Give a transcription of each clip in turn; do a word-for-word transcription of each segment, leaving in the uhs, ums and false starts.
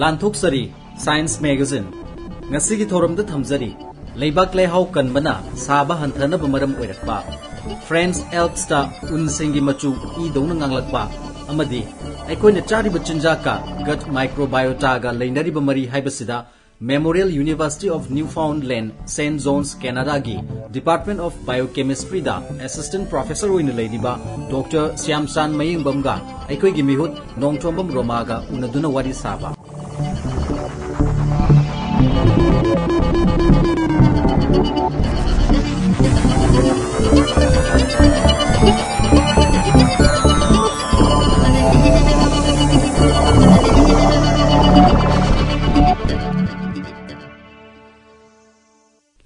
ꯂꯥꯟꯊꯣꯛꯆꯔꯤ, Science Magazine꯫ ꯉꯁꯤꯒꯤ ꯊꯧꯔꯝꯗ ꯊꯝꯖꯔꯤ: ꯂꯩꯕꯥꯛ ꯂꯩꯍꯥꯎ ꯀꯟꯕꯅ ꯁꯥꯕ ꯍꯟꯊꯅꯕ ꯃꯔꯝ ꯑꯣꯏꯔꯛꯄ꯫ French Alpsꯇ ꯎꯟꯁꯤꯡꯒꯤ ꯃꯆꯨ ꯏꯗꯧꯅ ꯉꯥꯡꯂꯛꯄ꯫ ꯑꯃꯗꯤ ꯑꯩꯈꯣꯏꯅ ꯆꯥꯔꯤꯕ ꯆꯤꯟꯖꯥꯛꯀ gut microbiotaꯒ ꯂꯩꯅꯔꯤꯕ ꯃꯔꯤ ꯍꯥꯏꯕꯁꯤꯗ Memorial University of Newfoundland, Saint John's, Canadaꯒꯤ Department of Biochemistryꯗ Assistant Professor ꯑꯣꯏꯅ ꯂꯩꯔꯤꯕ Doctor ꯁ꯭ꯌꯥꯝꯆꯥꯟ ꯃꯌꯦꯡꯕꯝꯒ ꯑꯩꯈꯣꯏꯒꯤ ꯃꯤꯍꯨꯠ ꯅꯣꯡꯊꯣꯝꯕꯝ ꯔꯣꯃꯥꯒ ꯎꯅꯗꯨꯅ ꯋꯥꯔꯤ ꯁꯥꯕ꯫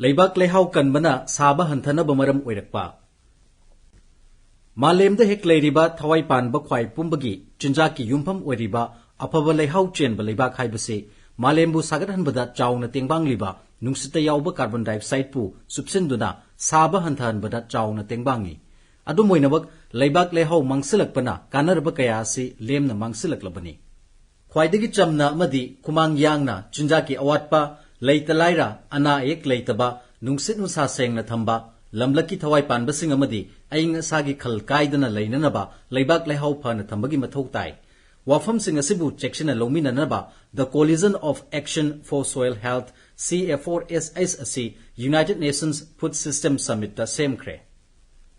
ꯂꯩꯕꯥꯛ ꯂꯩꯍꯥꯎ ꯀꯟꯕꯅ ꯁꯥꯕ ꯍꯟꯊꯅꯕ ꯃꯔꯝ ꯑꯣꯏꯔꯛꯄ꯫ ꯃꯥꯂꯦꯝꯗ ꯍꯦꯛ ꯂꯩꯔꯤꯕ ꯊꯋꯥꯏ ꯄꯥꯟꯕ ꯈ꯭ꯋꯥꯏ ꯄꯨꯝꯕꯒꯤ ꯆꯤꯟꯖꯥꯛꯀꯤ ꯌꯨꯝꯐꯝ ꯑꯣꯏꯔꯤꯕ ꯑꯐꯕ ꯂꯩꯍꯥꯎ ꯆꯦꯟꯕ ꯂꯩꯕꯥꯛ ꯍꯥꯏꯕꯁꯤ ꯃꯥꯂꯦꯝꯕꯨ ꯁꯥꯒꯠꯍꯟꯕꯗ ꯆꯥꯎꯅ ꯇꯦꯡꯕꯥꯡꯂꯤꯕ ꯅꯨꯡꯁꯤꯠꯇ ꯌꯥꯎꯕ carbon dioxideꯄꯨ ꯆꯨꯞꯁꯤꯟꯗꯨꯅ ꯁꯥꯕ ꯍꯟꯊꯍꯟꯕꯗ ꯆꯥꯎꯅ ꯇꯦꯡꯕꯥꯡꯉꯤ꯫ ꯑꯗꯨꯝ ꯑꯣꯏꯅꯃꯛ, ꯂꯩꯕꯥꯛ ꯂꯩꯍꯥꯎ ꯃꯥꯡꯁꯤꯜꯂꯛꯄꯅ ꯀꯥꯟꯅꯔꯕ ꯀꯌꯥ ꯑꯁꯤ ꯂꯦꯝꯅ ꯃꯥꯡꯁꯤꯜꯂꯛꯂꯕꯅꯤ꯫ ꯈ꯭ꯋꯥꯏꯗꯒꯤ ꯆꯝꯅ ꯑꯃꯗꯤ ꯈꯨꯃꯥꯡ ꯌꯥꯡꯅ ꯆꯤꯟꯖꯥꯛꯀꯤ ꯑꯋꯥꯠꯄ, ꯂꯩꯇ ꯂꯥꯏꯔ, ꯑꯅꯥ ꯑꯌꯦꯛ ꯂꯩꯇꯕ, ꯅꯨꯡꯁꯤꯠ ꯅꯨꯡꯁꯥ ꯁꯦꯡꯅ ꯊꯝꯕ, ꯂꯝꯂꯛꯀꯤ ꯊꯋꯥꯏ ꯄꯥꯟꯕꯁꯤꯡ ꯑꯃꯗꯤ ꯑꯏꯪ ꯑꯁꯥꯒꯤ ꯈꯜ ꯀꯥꯏꯗꯅ ꯂꯩꯅꯅꯕ ꯂꯩꯕꯥꯛ ꯂꯩꯍꯥꯎ ꯐꯅ ꯊꯝꯕꯒꯤ ꯃꯊꯧ ꯇꯥꯏ꯫ ꯋꯥꯐꯝꯁꯤꯡ ꯑꯁꯤꯕꯨ ꯆꯦꯛꯁꯤꯟꯅ ꯂꯧꯃꯤꯟꯅꯅꯕ The Coalition of Action for Soil Health, C A four S H, ꯑꯁꯤ United Nations Food System Summitꯇ ꯁꯦꯝꯈ꯭ꯔꯦ꯫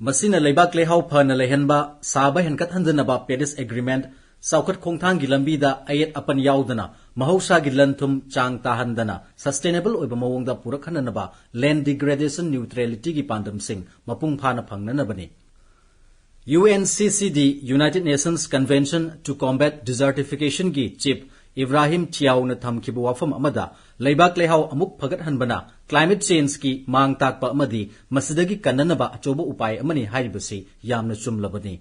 ꯃꯁꯤꯅ ꯂꯩꯕꯥꯛ ꯂꯩꯍꯥꯎ ꯐꯅ ꯂꯩꯍꯟꯕ, ꯁꯥꯕ ꯍꯦꯟꯒꯠꯍꯟꯗꯅꯕ Paris Agreement, ꯆꯥꯎꯈꯠ ꯈꯣꯡꯊꯥꯡꯒꯤ ꯂꯝꯕꯤꯗ ꯑꯌꯦꯠ ꯑꯄꯟ ꯌꯥꯎꯗꯅ ꯃꯍꯧꯁꯥꯒꯤ ꯂꯟ ꯊꯨꯝ ꯆꯥꯡ ꯇꯥꯍꯟꯗꯅ sustainable ꯑꯣꯏꯕ ꯃꯑꯣꯡꯗ ꯄꯨꯔꯛꯍꯟꯅꯅꯕ, land degradation neutralityꯒꯤ ꯄꯥꯟꯗꯝꯁꯤꯡ ꯃꯄꯨꯡ ꯐꯥꯅ ꯐꯪꯅꯅꯕꯅꯤ꯫ UNCCD, United Nations Convention to Combat Desertificationꯒꯤ Chief Ibrahim Thiaoꯅ ꯊꯝꯈꯤꯕ ꯋꯥꯐꯝ ꯑꯃꯗ, ꯂꯩꯕꯥꯛ ꯂꯩꯍꯥꯎ ꯑꯃꯨꯛ ꯐꯒꯠꯍꯟꯕꯅ climate changeꯀꯤ ꯃꯥꯡ ꯇꯥꯛꯄ ꯑꯃꯗꯤ ꯃꯁꯤꯗꯒꯤ ꯀꯟꯅꯅꯕ ꯑꯆꯧꯕ ꯎꯄꯥꯏ ꯑꯃꯅꯤ ꯍꯥꯏꯔꯤꯕꯁꯤ ꯌꯥꯝꯅ ꯆꯨꯝꯂꯕꯅꯤ꯫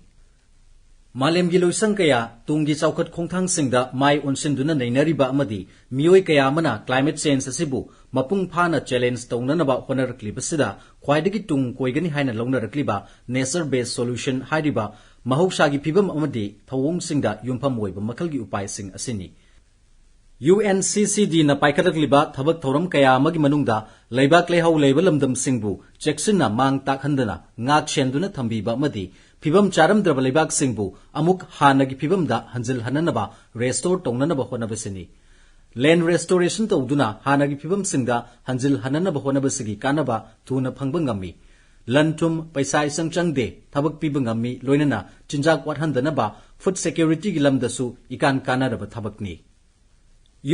ꯃꯥꯂꯦꯝꯒꯤ ꯂꯣꯏꯁꯪ ꯀꯌꯥ ꯇꯨꯡꯒꯤ ꯆꯥꯎꯈꯠ ꯈꯣꯡꯊꯥꯡꯁꯤꯡꯗ ꯃꯥꯏ ꯑꯣꯟꯁꯤꯟꯗꯨꯅ ꯅꯩꯅꯔꯤꯕ ꯑꯃꯗꯤ ꯃꯤꯑꯣꯏ ꯀꯌꯥ ꯑꯃꯅ climate change ꯑꯁꯤꯕꯨ ꯃꯄꯨꯡ ꯐꯥꯅ challenge ꯇꯧꯅꯅꯕ ꯍꯣꯠꯅꯔꯛꯂꯤꯕꯁꯤꯗ ꯈ꯭ꯋꯥꯏꯗꯒꯤ ꯇꯨꯡ ꯀꯣꯏꯒꯅꯤ ꯍꯥꯏꯅ ꯂꯧꯅꯔꯛꯂꯤꯕ nature based solution ꯍꯥꯏꯔꯤꯕ ꯃꯍꯧꯁꯥꯒꯤ ꯐꯤꯕꯝ ꯑꯃꯗꯤ ꯊꯧꯑꯣꯡꯁꯤꯡꯗ ꯌꯨꯝꯐꯝ ꯑꯣꯏꯕ ꯃꯈꯜꯒꯤ ꯎꯄꯥꯏꯁꯤꯡ ꯑꯁꯤꯅꯤ꯫ UNCCDꯅ ꯄꯥꯏꯈꯠꯂꯛꯂꯤꯕ ꯊꯕꯛ ꯊꯧꯔꯝ ꯀꯌꯥ ꯑꯃꯒꯤ ꯃꯅꯨꯡꯗ ꯂꯩꯕꯥꯛ ꯂꯩꯍꯥꯎ ꯂꯩꯕ ꯂꯝꯗꯝꯁꯤꯡꯕꯨ ꯆꯦꯛꯁꯤꯟꯅ ꯃꯥꯡ ꯇꯥꯛꯍꯟꯗꯅ ꯉꯥꯛ ꯁꯦꯟꯗꯨꯅ ꯊꯝꯕꯤꯕ ꯑꯃꯗꯤ ꯐꯤꯕꯝ ꯆꯥꯔꯝꯗ꯭ꯔꯕ ꯂꯩꯕꯥꯛꯁꯤꯡꯕꯨ ꯑꯃꯨꯛ ꯍꯥꯟꯅꯒꯤ ꯐꯤꯕꯝꯗ ꯍꯟꯖꯤꯜꯍꯟꯅꯅꯕ, restore ꯇꯧꯅꯅꯕ ꯍꯣꯠꯅꯕꯁꯤꯅꯤ꯫ Land restoration ꯇꯧꯗꯨꯅ ꯍꯥꯟꯅꯒꯤ ꯐꯤꯕꯝꯁꯤꯡꯗ ꯍꯟꯖꯤꯜꯍꯟꯅꯅꯕ ꯍꯣꯠꯅꯕꯁꯤꯒꯤ ꯀꯥꯟꯅꯕ ꯊꯨꯅ ꯐꯪꯕ ꯉꯝꯃꯤ꯫ ꯂꯟ ꯊꯨꯝ, ꯄꯩꯁꯥ ꯏꯆꯪ ꯆꯪꯗꯦ, ꯊꯕꯛ ꯄꯤꯕ ꯉꯝꯃꯤ, ꯂꯣꯏꯅꯅ ꯆꯤꯟꯖꯥꯛ ꯋꯥꯠꯍꯟꯗꯅꯕ food securityꯒꯤ ꯂꯝꯗꯁꯨ ꯏꯀꯥꯟ ꯀꯥꯟꯅꯔꯕ ꯊꯕꯛꯅꯤ꯫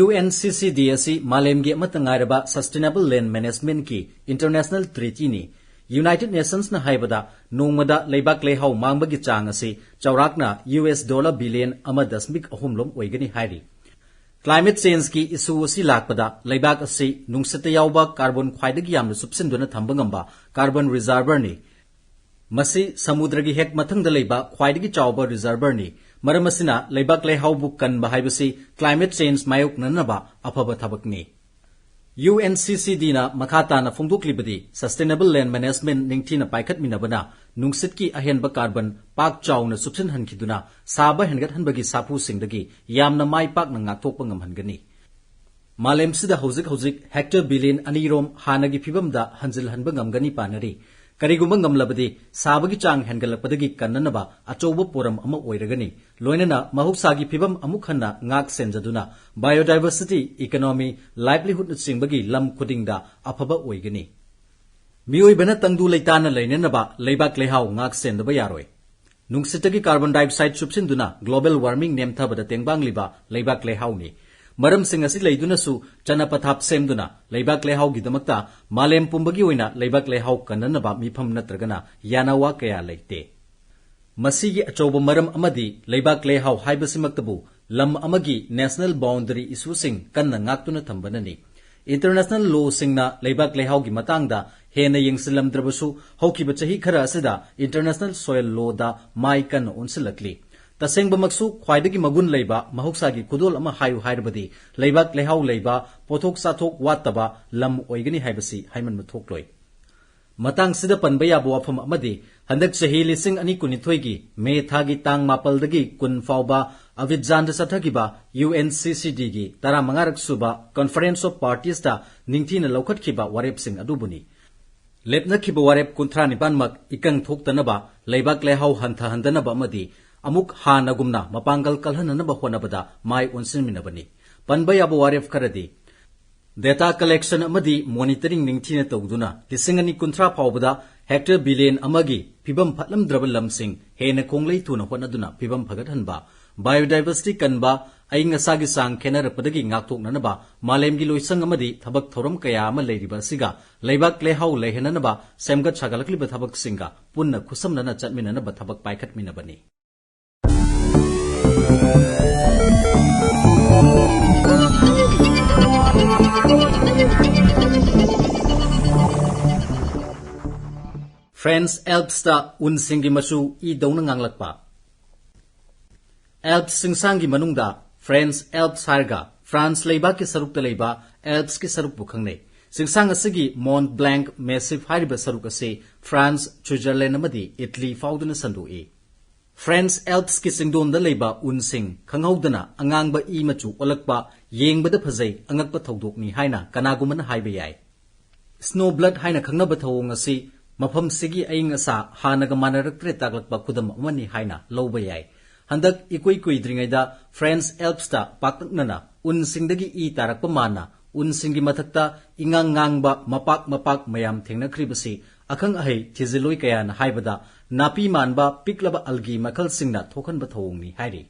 UNCCD ꯑꯁꯤ ꯃꯥꯂꯦꯝꯒꯤ ꯑꯃꯠꯇ ꯉꯥꯏꯔꯕ sustainable land managementꯀꯤ international treatyꯅꯤ꯫ United Nationsꯅ ꯍꯥꯏꯕꯗ ꯅꯣꯡꯃꯗ ꯂꯩꯕꯥꯛ ꯂꯩꯍꯥꯎ ꯃꯥꯡꯕꯒꯤ ꯆꯥꯡ ꯑꯁꯤ ꯆꯥꯎꯔꯥꯛꯅ US dollar billion ꯑꯃ ꯗꯁꯃꯤꯛ ꯑꯍꯨꯝ ꯂꯣꯝ ꯑꯣꯏꯒꯅꯤ ꯍꯥꯏꯔꯤ꯫ Climate changeꯀꯤ issue ꯑꯁꯤ ꯂꯥꯛꯄꯗ ꯂꯩꯕꯥꯛ ꯑꯁꯤ ꯅꯨꯡꯁꯤꯠꯇ ꯌꯥꯎꯕ carbon ꯈ꯭ꯋꯥꯏꯗꯒꯤ ꯌꯥꯝꯅ ꯆꯨꯞꯁꯤꯟꯗꯨꯅ ꯊꯝꯕ ꯉꯝꯕ carbon reservoirꯅꯤ꯫ ꯃꯁꯤ ꯁꯃꯨꯗ꯭ꯔꯒꯤ ꯍꯦꯛ ꯃꯊꯪꯗ ꯂꯩꯕ ꯈ꯭ꯋꯥꯏꯗꯒꯤ ꯆꯥꯎꯕ reservoirꯅꯤ꯫ ꯃꯔꯝ ꯑꯁꯤꯅ ꯂꯩꯕꯥꯛ ꯂꯩꯍꯥꯎꯕꯨ ꯀꯟꯕ ꯍꯥꯏꯕꯁꯤ climate change ꯃꯥꯌꯣꯛꯅꯅꯕ ꯑꯐꯕ ꯊꯕꯛꯅꯤ꯫ UNCCDꯅ ꯃꯈꯥ ꯇꯥꯅ ꯐꯣꯡꯗꯣꯛꯂꯤꯕꯗꯤ sustainable land management ꯅꯤꯡꯊꯤꯅ ꯄꯥꯏꯈꯠꯃꯤꯟꯅꯕꯅ ꯅꯨꯡꯁꯤꯠꯀꯤ ꯑꯍꯦꯟꯕ carbon ꯄꯥꯛ ꯆꯥꯎꯅ ꯆꯨꯞꯁꯤꯟꯍꯟꯈꯤꯗꯨꯅ ꯁꯥꯕ ꯍꯦꯟꯒꯠꯍꯟꯕꯒꯤ ꯁꯥꯐꯨꯁꯤꯡꯗꯒꯤ ꯌꯥꯝꯅ ꯃꯥꯏ ꯄꯥꯛꯅ ꯉꯥꯛꯊꯣꯛꯄ ꯉꯝꯍꯟꯒꯅꯤ꯫ ꯃꯥꯂꯦꯝꯁꯤꯗ ꯍꯧꯖꯤꯛ ꯍꯧꯖꯤꯛ hectare billion ꯑꯅꯤ ꯔꯣꯝ ꯍꯥꯟꯅꯒꯤ ꯐꯤꯕꯝꯗ ꯍꯟꯖꯤꯜꯍꯟꯕ ꯉꯝꯒꯅꯤ ꯄꯥꯅꯔꯤ꯫ ꯀꯔꯤꯒꯨꯝꯕ ꯉꯝꯂꯕꯗꯤ ꯁꯥꯕꯒꯤ ꯆꯥꯡ ꯍꯦꯟꯒꯠꯂꯛꯄꯗꯒꯤ ꯀꯟꯅꯅꯕ ꯑꯆꯧꯕ ꯄꯣꯔꯝ ꯑꯃ ꯑꯣꯏꯔꯒꯅꯤ꯫ ꯂꯣꯏꯅꯅ ꯃꯍꯧꯁꯥꯒꯤ ꯐꯤꯕꯝ ꯑꯃꯨꯛ ꯍꯟꯅ ꯉꯥꯛ ꯁꯦꯟꯖꯗꯨꯅ biodiversity, economy, livelihoodꯅꯆꯤꯡꯕꯒꯤ ꯂꯝ ꯈꯨꯗꯤꯡꯗ ꯑꯐꯕ ꯑꯣꯏꯒꯅꯤ꯫ ꯃꯤꯑꯣꯏꯕꯅ ꯇꯪꯗꯨ ꯂꯩꯇꯥꯅ ꯂꯩꯅꯅꯕ ꯂꯩꯕꯥꯛ ꯂꯩꯍꯥꯎ ꯉꯥꯛ ꯁꯦꯟꯗꯕ ꯌꯥꯔꯣꯏ꯫ ꯅꯨꯡꯁꯤꯠꯇꯒꯤ carbon dioxide ꯆꯨꯞꯁꯤꯟꯗꯨꯅ global warming ꯅꯦꯝꯊꯕꯗ ꯇꯦꯡꯕꯥꯡꯂꯤꯕ ꯂꯩꯕꯥꯛ ꯂꯩꯍꯥꯎꯅꯤ꯫ ꯃꯔꯝꯁꯤꯡ ꯑꯁꯤ ꯂꯩꯗꯨꯅꯁꯨ ꯆꯠꯅ ꯄꯊꯥꯞ ꯁꯦꯝꯗꯨꯅ ꯂꯩꯕꯥꯛ ꯂꯩꯍꯥꯎꯒꯤꯗꯃꯛꯇ ꯃꯥꯂꯦꯝ ꯄꯨꯝꯕꯒꯤ ꯑꯣꯏꯅ ꯂꯩꯕꯥꯛ ꯂꯩꯍꯥꯎ ꯀꯟꯅꯅꯕ ꯃꯤꯐꯝ ꯅꯠꯇ꯭ꯔꯒꯅ ꯌꯥꯅꯋꯥ ꯀꯌꯥ ꯂꯩꯇꯦ꯫ ꯃꯁꯤꯒꯤ ꯑꯆꯧꯕ ꯃꯔꯝ ꯑꯃꯗꯤ ꯂꯩꯕꯥꯛ ꯂꯩꯍꯥꯎ ꯍꯥꯏꯕꯁꯤꯃꯛꯇꯕꯨ ꯂꯝ ꯑꯃꯒꯤ national boundary issueꯁꯤꯡ ꯀꯟꯅ ꯉꯥꯛꯇꯨꯅ ꯊꯝꯕꯅꯅꯤ꯫ International lawꯁꯤꯡꯅ ꯂꯩꯕꯥꯛ ꯂꯩꯍꯥꯎꯒꯤ ꯃꯇꯥꯡꯗ ꯍꯦꯟꯅ ꯌꯦꯡꯁꯤꯜꯂꯝꯗ꯭ꯔꯕꯁꯨ, ꯍꯧꯈꯤꯕ ꯆꯍꯤ ꯈꯔ ꯑꯁꯤꯗ international soil lawꯗ ꯃꯥꯏ ꯀꯟꯅ ꯑꯣꯟꯁꯤꯜꯂꯛꯂꯤ꯫ ꯇꯁꯦꯡꯕꯃꯛꯁꯨ ꯈ꯭ꯋꯥꯏꯗꯒꯤ ꯃꯒꯨꯟ ꯂꯩꯕ ꯃꯍꯧꯁꯥꯒꯤ ꯈꯨꯗꯣꯜ ꯑꯃ ꯍꯥꯏꯌꯨ ꯍꯥꯏꯔꯕꯗꯤ ꯂꯩꯕꯥꯛ ꯂꯩꯍꯥꯎ ꯂꯩꯕ, ꯄꯣꯠꯊꯣꯛ ꯆꯥꯊꯣꯛ ꯋꯥꯠꯇꯕ ꯂꯝ ꯑꯣꯏꯒꯅꯤ ꯍꯥꯏꯕꯁꯤ ꯍꯥꯏꯃꯟꯕ ꯊꯣꯛꯂꯣꯏ꯫ ꯃꯇꯥꯡꯁꯤꯗ ꯄꯟꯕ ꯌꯥꯕ ꯋꯥꯐꯝ ꯑꯃꯗꯤ, ꯍꯟꯗꯛ ꯆꯍꯤ ꯂꯤꯁꯤꯡ ꯑꯅꯤ ꯀꯨꯟꯅꯤꯊꯣꯏꯒꯤ ꯃꯦ ꯊꯥꯒꯤ ꯇꯥꯡ ꯃꯥꯄꯜꯗꯒꯤ ꯀꯨꯟ ꯐꯥꯎꯕ ꯑꯕꯤꯗꯖꯥꯟꯗ ꯆꯠꯊꯈꯤꯕ UNCCDꯒꯤ ꯇꯔꯥꯃꯉꯥꯔꯛ ꯁꯨꯕ Conference of Partiesꯇ ꯅꯤꯡꯊꯤꯅ ꯂꯧꯈꯠꯈꯤꯕ ꯋꯥꯔꯦꯞꯁꯤꯡ ꯑꯗꯨꯕꯨꯅꯤ꯫ ꯂꯦꯞꯅꯈꯤꯕ ꯋꯥꯔꯦꯞ ꯀꯨꯟꯊ꯭ꯔꯥ ꯅꯤꯄꯥꯟꯃꯛ ꯏꯀꯪ ꯊꯣꯛꯇꯅꯕ, ꯂꯩꯕꯥꯛ ꯂꯩꯍꯥꯎ ꯍꯟꯊꯍꯟꯗꯅꯕ ꯑꯃꯗꯤ ꯑꯃꯨꯛ ꯍꯥꯟꯅꯒꯨꯝꯅ ꯃꯄꯥꯡꯒꯜ ꯀꯜꯍꯟꯅꯅꯕ ꯍꯣꯠꯅꯕꯗ ꯃꯥꯏ ꯑꯣꯟꯁꯤꯟꯃꯤꯟꯅꯕꯅꯤ꯫ ꯄꯟꯕ ꯌꯥꯕ ꯋꯥꯔꯦꯞ ꯈꯔꯗꯤ, data collection ꯑꯃꯗꯤ monitoring ꯅꯤꯡꯊꯤꯅ ꯇꯧꯗꯨꯅ ꯂꯤꯁꯤꯡ ꯑꯅꯤ ꯀꯨꯟꯊ꯭ꯔꯥ ꯐꯥꯎꯕꯗ hectare billion ꯑꯃꯒꯤ ꯐꯤꯕꯝ ꯐꯠꯂꯝꯗ꯭ꯔꯕ ꯂꯝꯁꯤꯡ ꯍꯦꯟꯅ ꯈꯣꯡꯂꯩ ꯊꯨꯅ ꯍꯣꯠꯅꯗꯨꯅ ꯐꯤꯕꯝ ꯐꯒꯠꯍꯟꯕ, biodiversity ꯀꯟꯕ, ꯑꯏꯪ ꯑꯁꯥꯒꯤ ꯆꯥꯡ ꯈꯦꯠꯅꯔꯛꯄꯗꯒꯤ ꯉꯥꯛꯊꯣꯛꯅꯅꯕ ꯃꯥꯂꯦꯝꯒꯤ ꯂꯣꯏꯁꯪ ꯑꯃꯗꯤ ꯊꯕꯛ ꯊꯧꯔꯝ ꯀꯌꯥ ꯑꯃ ꯂꯩꯔꯤꯕ ꯑꯁꯤꯒ ꯂꯩꯕꯥꯛ ꯂꯩꯍꯥꯎ ꯂꯩꯍꯟꯅꯅꯕ ꯁꯦꯝꯒꯠ ꯁꯥꯒꯠꯂꯛꯂꯤꯕ ꯊꯕꯛꯁꯤꯡꯒ ꯄꯨꯟꯅ ꯈꯨꯠꯁꯝꯅꯅ ꯆꯠꯃꯤꯟꯅꯅꯕ ꯊꯕꯛ ꯄꯥꯏꯈꯠꯃꯤꯟꯅꯕꯅꯤ꯫ France Alpsꯇ ꯎꯟꯁꯤꯡꯒꯤ ꯃꯆꯨ ꯏꯗꯧꯅ ꯉꯥꯡꯂꯛꯄ꯫ Alps ꯆꯤꯡꯁꯥꯡꯒꯤ ꯃꯅꯨꯡꯗ France Alps ꯍꯥꯏꯔꯒ France ꯂꯩꯕꯥꯛꯀꯤ ꯁꯔꯨꯛꯇ ꯂꯩꯕ Alpsꯀꯤ ꯁꯔꯨꯛꯄꯨ ꯈꯪꯅꯩ꯫ ꯆꯤꯡꯁꯥꯡ ꯑꯁꯤꯒꯤ Mont Blanc Massif ꯍꯥꯏꯔꯤꯕ ꯁꯔꯨꯛ ꯑꯁꯤ France, Switzerland ꯑꯃꯗꯤ Italy ꯐꯥꯎꯗꯨꯅ ꯁꯟꯗꯣꯛꯏ꯫ France Alpsꯀꯤ ꯆꯤꯡꯗꯣꯟꯗ ꯂꯩꯕ ꯎꯟꯁꯤꯡ ꯈꯪꯍꯧꯗꯅ ꯑꯉꯥꯡꯕ ꯏ ꯃꯆꯨ ꯑꯣꯜꯂꯛꯄ ꯌꯦꯡꯕꯗ ꯐꯖꯩ, ꯑꯉꯛꯄ ꯊꯧꯗꯣꯛꯅꯤ ꯍꯥꯏꯅ ꯀꯅꯥꯒꯨꯝꯕꯅ ꯍꯥꯏꯕ ꯌꯥꯏ꯫ Snow blood ꯍꯥꯏꯅ ꯈꯪꯅꯕ ꯊꯧꯑꯣꯡ ꯑꯁꯤ ꯃꯐꯝꯁꯤꯒꯤ ꯑꯏꯪ ꯑꯁꯥ ꯍꯥꯟꯅꯒ ꯃꯥꯟꯅꯔꯛꯇ꯭ꯔꯦ ꯇꯥꯛꯂꯛꯄ ꯈꯨꯗꯝ ꯑꯃꯅꯤ ꯍꯥꯏꯅ ꯂꯧꯕ ꯌꯥꯏ꯫ ꯍꯟꯗꯛ ꯏꯀꯨꯏ ꯀꯨꯏꯗ꯭ꯔꯤꯉꯩꯗ France Alpsꯇ ꯄꯥꯛꯇꯛꯅꯅ ꯎꯟꯁꯤꯡꯗꯒꯤ ꯏ ꯇꯥꯔꯛꯄ ꯃꯥꯟꯅ ꯎꯟꯁꯤꯡꯒꯤ ꯃꯊꯛꯇ ꯏꯉꯥꯡ ꯉꯥꯡꯕ ꯃꯄꯥꯛ ꯃꯄꯥꯛ ꯃꯌꯥꯝ ꯊꯦꯡꯅꯈ꯭ꯔꯤꯕꯁꯤ ꯑꯈꯪ ꯑꯍꯩ ꯊꯤꯖꯤꯜꯂꯣꯏ ꯀꯌꯥꯅ ꯍꯥꯏꯕꯗ ꯅꯥꯄꯤ ꯃꯥꯟꯕ ꯄꯤꯛꯂꯕ algae ꯃꯈꯜꯁꯤꯡꯅ ꯊꯣꯛꯍꯟꯕ ꯊꯧꯑꯣꯡꯅꯤ ꯍꯥꯏꯔꯤ꯫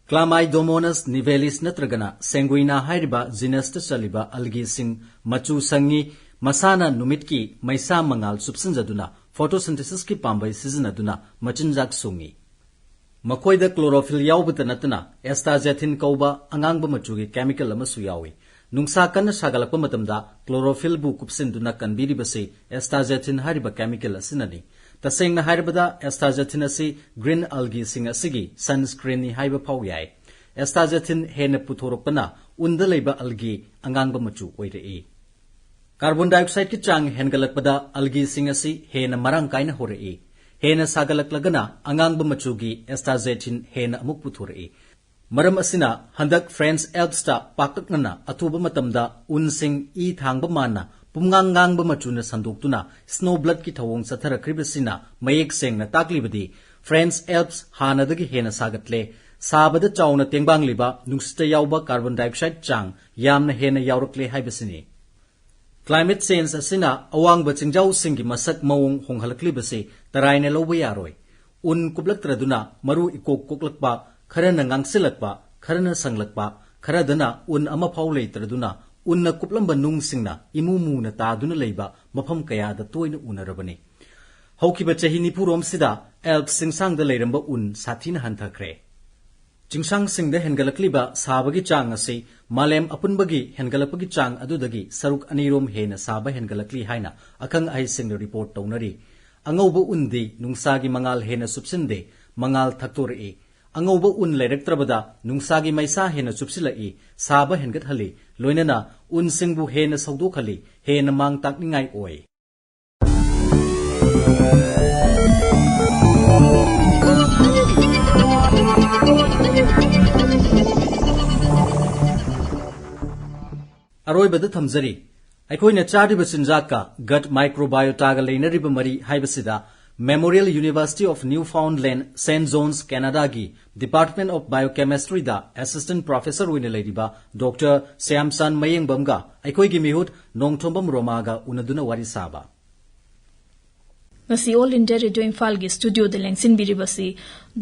Chlamydomonas nivalis ꯅꯠꯇ꯭ꯔꯒꯅ Sanguina ꯍꯥꯏꯔꯤꯕ genusꯇ ꯆꯜꯂꯤꯕ algaeꯁꯤꯡ ꯃꯆꯨ ꯁꯪꯉꯤ, ꯃꯁꯥꯅ ꯅꯨꯃꯤꯠꯀꯤ ꯃꯩꯁꯥ ꯃꯉꯥꯜ ꯆꯨꯞꯁꯤꯟꯖꯗꯨꯅ photosynthesisꯀꯤ ꯄꯥꯝꯕꯩ ꯁꯤꯖꯤꯟꯅꯗꯨꯅ ꯃꯆꯤꯟꯖꯥꯛ ꯁꯨꯡꯉꯤ꯫ ꯃꯈꯣꯏꯗ chlorophyll ꯌꯥꯎꯕꯇ ꯅꯠꯇꯅ astaxanthin ꯀꯧꯕ ꯑꯉꯥꯡꯕ ꯃꯆꯨꯒꯤ chemical ꯑꯃꯁꯨ ꯌꯥꯎꯏ꯫ ꯅꯨꯡꯁꯥ ꯀꯟꯅ ꯁꯥꯒꯠꯂꯛꯄ ꯃꯇꯝꯗ chlorophyllꯕꯨ ꯀꯨꯞꯁꯤꯟꯗꯨꯅ ꯀꯟꯕꯤꯔꯤꯕꯁꯤ astaxanthin ꯍꯥꯏꯔꯤꯕ chemical ꯑꯁꯤꯅꯅꯤ꯫ ꯇꯁꯦꯡꯅ ꯍꯥꯏꯔꯕꯗ astaxanthin ꯑꯁꯤ green algaeꯁꯤꯡ ꯑꯁꯤꯒꯤ sunscreenꯅꯤ ꯍꯥꯏꯕ ꯐꯥꯎ ꯌꯥꯏ꯫ Astaxanthin ꯍꯦꯟꯅ ꯄꯨꯊꯣꯔꯛꯄꯅ ꯎꯟꯗ ꯂꯩꯕ algae ꯑꯉꯥꯡꯕ ꯃꯆꯨ ꯑꯣꯏꯔꯛꯏ꯫ Carbon dioxideꯀꯤ ꯆꯥꯡ ꯍꯦꯟꯒꯠꯂꯛꯄꯗ algaeꯁꯤꯡ ꯑꯁꯤ ꯍꯦꯟꯅ ꯃꯔꯥꯡ ꯀꯥꯏꯅ ꯍꯧꯔꯛꯏ꯫ ꯍꯦꯟꯅ ꯁꯥꯒꯠꯂꯛꯂꯒꯅ ꯑꯉꯥꯡꯕ ꯃꯆꯨꯒꯤ astaxanthin ꯍꯦꯟꯅ ꯑꯃꯨꯛ ꯄꯨꯊꯣꯔꯛꯏ꯫ ꯃꯔꯝ ꯑꯁꯤꯅ ꯍꯟꯗꯛ French Alpsꯇ ꯄꯥꯛꯇꯛꯅꯅ ꯑꯊꯨꯕ ꯃꯇꯝꯗ ꯎꯟꯁꯤꯡ ꯏ ꯊꯥꯡꯕ ꯃꯥꯟꯅ ꯄꯨꯝꯉꯥꯡ ꯉꯥꯡꯕ ꯃꯆꯨꯅ ꯁꯟꯗꯣꯛꯇꯨꯅ snow bloodꯀꯤ ꯊꯧꯑꯣꯡ ꯆꯠꯊꯔꯛꯈ꯭ꯔꯤꯕꯁꯤꯅ ꯃꯌꯦꯛ ꯁꯦꯡꯅ ꯇꯥꯛꯂꯤꯕꯗꯤ French Alps ꯍꯥꯟꯅꯗꯒꯤ ꯍꯦꯟꯅ ꯁꯥꯒꯠꯂꯦ, ꯁꯥꯕꯗ ꯆꯥꯎꯅ ꯇꯦꯡꯕꯥꯡꯂꯤꯕ ꯅꯨꯡꯁꯤꯠꯇ ꯌꯥꯎꯕ carbon dioxide ꯆꯥꯡ ꯌꯥꯝꯅ ꯍꯦꯟꯅ ꯌꯥꯎꯔꯛꯂꯦ ꯍꯥꯏꯕꯁꯤꯅꯤ꯫ Climate change ꯑꯁꯤꯅ ꯑꯋꯥꯡꯕ ꯆꯤꯡꯖꯥꯎꯁꯤꯡꯒꯤ ꯃꯁꯛ ꯃꯑꯣꯡ ꯍꯣꯡꯍꯜꯂꯛꯂꯤꯕꯁꯤ ꯇꯔꯥꯏꯅ ꯂꯧꯕ ꯌꯥꯔꯣꯏ꯫ ꯎꯟ ꯀꯨꯞꯂꯛꯇ꯭ꯔꯗꯨꯅ ꯃꯔꯨ ꯏꯀꯣꯛ ꯀꯣꯛꯂꯛꯄ, ꯈꯔꯅ ꯉꯥꯡꯁꯤꯜꯂꯛꯄ, ꯈꯔꯅ ꯁꯪꯂꯛꯄ, ꯈꯔꯗꯅ ꯎꯟ ꯑꯃꯐꯥꯎ ꯂꯩꯇ꯭ꯔꯗꯨꯅ ꯎꯟꯅ ꯀꯨꯞꯂꯝꯕ ꯅꯨꯡꯁꯤꯡꯅ ꯏꯃꯨ ꯃꯨꯅ ꯇꯥꯗꯨꯅ ꯂꯩꯕ ꯃꯐꯝ ꯀꯌꯥꯗ ꯇꯣꯏꯅ ꯎꯅꯔꯕꯅꯤ꯫ ꯍꯧꯈꯤꯕ ꯆꯍꯤ ꯅꯤꯐꯨꯔꯣꯝꯁꯤꯗ Alps ꯆꯤꯡꯁꯥꯡꯗ ꯂꯩꯔꯝꯕ ꯎꯟ ꯁꯥꯊꯤꯅ ꯍꯟꯊꯈ꯭ꯔꯦ꯫ ꯆꯤꯡꯁꯥꯡꯁꯤꯡꯗ ꯍꯦꯟꯒꯠꯂꯛꯂꯤꯕ ꯁꯥꯕꯒꯤ ꯆꯥꯡ ꯑꯁꯤ ꯃꯥꯂꯦꯝ ꯑꯄꯨꯟꯕꯒꯤ ꯍꯦꯟꯒꯠꯂꯛꯄꯒꯤ ꯆꯥꯡ ꯑꯗꯨꯗꯒꯤ ꯁꯔꯨꯛ ꯑꯅꯤꯔꯣꯝ ꯍꯦꯟꯅ ꯁꯥꯕ ꯍꯦꯟꯒꯠꯂꯛꯂꯤ ꯍꯥꯏꯅ ꯑꯈꯪ ꯑꯍꯩꯁꯤꯡꯅ report ꯇꯧꯅꯔꯤ꯫ ꯑꯉꯧꯕ ꯎꯟꯗꯤ ꯅꯨꯡꯁꯥꯒꯤ ꯃꯉꯥꯜ ꯍꯦꯟꯅ ꯁꯨꯞꯆꯤꯟꯗꯦ, ꯃꯉꯥꯜ ꯊꯛꯇꯣꯔꯛꯏ꯫ ꯑꯉꯧꯕ ꯎꯟ ꯂꯩꯔꯛꯇ꯭ꯔꯕꯗ ꯅꯨꯡꯁꯥꯒꯤ ꯃꯩꯁꯥ ꯍꯦꯟꯅ ꯆꯨꯞꯁꯤꯜꯂꯛꯏ, ꯁꯥꯕ ꯍꯦꯟꯒꯠꯍꯜꯂꯤ, ꯂꯣꯏꯅꯅ ꯎꯟꯁꯤꯡꯕꯨ ꯍꯦꯟꯅ ꯁꯧꯗꯣꯛꯍꯜꯂꯤ, ꯍꯦꯟꯅ ꯃꯥꯡ ꯇꯥꯛꯅꯤꯡꯉꯥꯏ ꯑꯣꯏ꯫ ꯑꯔꯣꯏꯕꯗ ꯊꯝꯖꯔꯤ, ꯑꯩꯈꯣꯏꯅ ꯆꯥꯔꯤꯕ ꯆꯤꯟꯖꯥꯛꯀ gut microbiotaꯒ ꯂꯩꯅꯔꯤꯕ ꯃꯔꯤ ꯍꯥꯏꯕꯁꯤꯗ Memorial University of Newfoundland, Saint John's, Canadaꯒꯤ Department of Biochemistryꯗ assistant professor ꯑꯣꯏꯅ ꯂꯩꯔꯤꯕ Doctor ꯁ꯭ꯌꯥꯝꯆꯥꯟ ꯃꯌꯦꯡꯕꯝꯒ ꯑꯩꯈꯣꯏꯒꯤ ꯃꯤꯍꯨꯠ ꯅꯣꯡꯊꯣꯝꯕꯝ ꯔꯣꯃꯥꯒ ꯎꯅꯗꯨꯅ ꯋꯥꯔꯤ ꯁꯥꯕ꯫ ꯉꯁꯤ All India Radio ꯏꯝꯐꯥꯜꯒꯤ studioꯗ ꯂꯦꯡꯁꯤꯟꯕꯤꯔꯤꯕꯁꯤ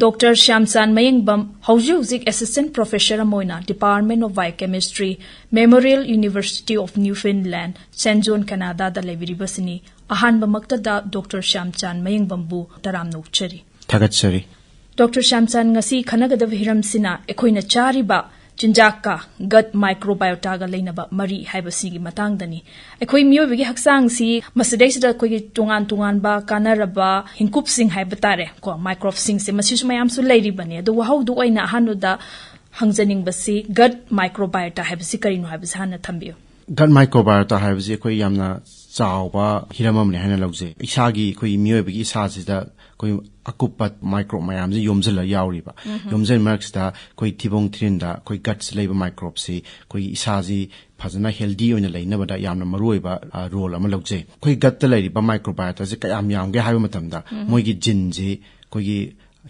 Doctor ꯁ꯭ꯌꯥꯝꯆꯥꯟ ꯃꯌꯦꯡꯕꯝ, ꯍꯧꯖꯤꯛ ꯍꯧꯖꯤꯛ assistant professor ꯑꯃ ꯑꯣꯏꯅ Department of Biochemistry, Memorial University of Newfoundland, Saint John, Canadaꯗ ꯂꯩꯕꯤꯔꯤꯕꯁꯤꯅꯤ꯫ ꯑꯍꯥꯟꯕꯃꯛꯇꯗ Doctor ꯁ꯭ꯌꯥꯝꯆꯥꯟ ꯃꯌꯦꯡꯕꯝꯕꯨ ꯇꯔꯥꯝꯅ ꯑꯣꯛꯆꯔꯤ꯫ ꯊꯥꯒꯠꯆꯔꯤ꯫ Doctor ꯁ꯭ꯌꯥꯝꯆꯥꯟ, ꯉꯁꯤ ꯈꯟꯅꯒꯗꯕ ꯍꯤꯔꯝꯁꯤꯅ ꯑꯩꯈꯣꯏꯅ ꯆꯥꯔꯤꯕ ꯆꯤꯟꯖꯥꯛꯀ gut microbiotaꯒ ꯂꯩꯅꯕ ꯃꯔꯤ ꯍꯥꯏꯕꯁꯤꯒꯤ ꯃꯇꯥꯡꯗꯅꯤ꯫ ꯑꯩꯈꯣꯏ ꯃꯤꯑꯣꯏꯕꯒꯤ ꯍꯛꯆꯥꯡꯁꯤ ꯃꯁꯤꯗꯩꯁꯤꯗ ꯑꯩꯈꯣꯏꯒꯤ ꯇꯣꯉꯥꯟ ꯇꯣꯉꯥꯟꯕ ꯀꯥꯟꯅꯔꯕ ꯍꯤꯡꯀꯨꯞꯁꯤꯡ ꯍꯥꯏꯕ ꯇꯥꯔꯦ ꯀꯣ, microbesꯁꯤꯡꯁꯦ, ꯃꯁꯤꯁꯨ ꯃꯌꯥꯝꯁꯨ ꯂꯩꯔꯤꯕꯅꯤ꯫ ꯑꯗꯨ ꯋꯥꯍꯧꯗꯨ ꯑꯣꯏꯅ ꯑꯍꯥꯟꯕꯗ ꯍꯪꯖꯅꯤꯡꯕꯁꯤ gut microbiota ꯍꯥꯏꯕꯁꯤ ꯀꯔꯤꯅꯣ ꯍꯥꯏꯕꯁꯤ ꯍꯥꯟꯅ ꯊꯝꯕꯤꯌꯨ꯫ Gut microbiota ꯍꯥꯏꯕꯁꯤ ꯑꯩꯈꯣꯏ ꯌꯥꯝꯅ ꯆꯥꯎꯕ ꯍꯤꯔꯝ ꯑꯃꯅꯤ ꯍꯥꯏꯅ ꯂꯧꯖꯩ꯫ ꯏꯁꯥꯒꯤ, ꯑꯩꯈꯣꯏ ꯃꯤꯑꯣꯏꯕꯒꯤ ꯏꯁꯥꯁꯤꯗ ꯑꯩꯈꯣꯏ ꯑꯀꯨꯞꯄ microbe ꯃꯌꯥꯝꯁꯦ ꯌꯣꯝꯁꯤꯜꯂꯒ ꯌꯥꯎꯔꯤꯕ꯫ ꯌꯣꯝꯁꯤꯟ ꯃꯔꯛꯁꯤꯗ ꯑꯩꯈꯣꯏ ꯊꯤꯕꯣꯡ ꯊꯤꯔꯤꯟꯗ ꯑꯩꯈꯣꯏ gutꯁ ꯂꯩꯕ microbeꯁꯤ ꯑꯩꯈꯣꯏꯒꯤ ꯏꯁꯥꯁꯤ ꯐꯖꯅ healthy ꯑꯣꯏꯅ ꯂꯩꯅꯕꯗ ꯌꯥꯝꯅ ꯃꯔꯨꯑꯣꯏꯕ, ꯑ, role ꯑꯃ ꯂꯧꯖꯩ꯫ ꯑꯩꯈꯣꯏ gutꯇ ꯂꯩꯔꯤꯕ microbiotaꯁꯦ ꯀꯌꯥꯝ ꯌꯥꯝꯒꯦ ꯍꯥꯏꯕ ꯃꯇꯝꯗ, ꯃꯣꯏꯒꯤ geneꯁꯤ ꯑꯩꯈꯣꯏꯒꯤ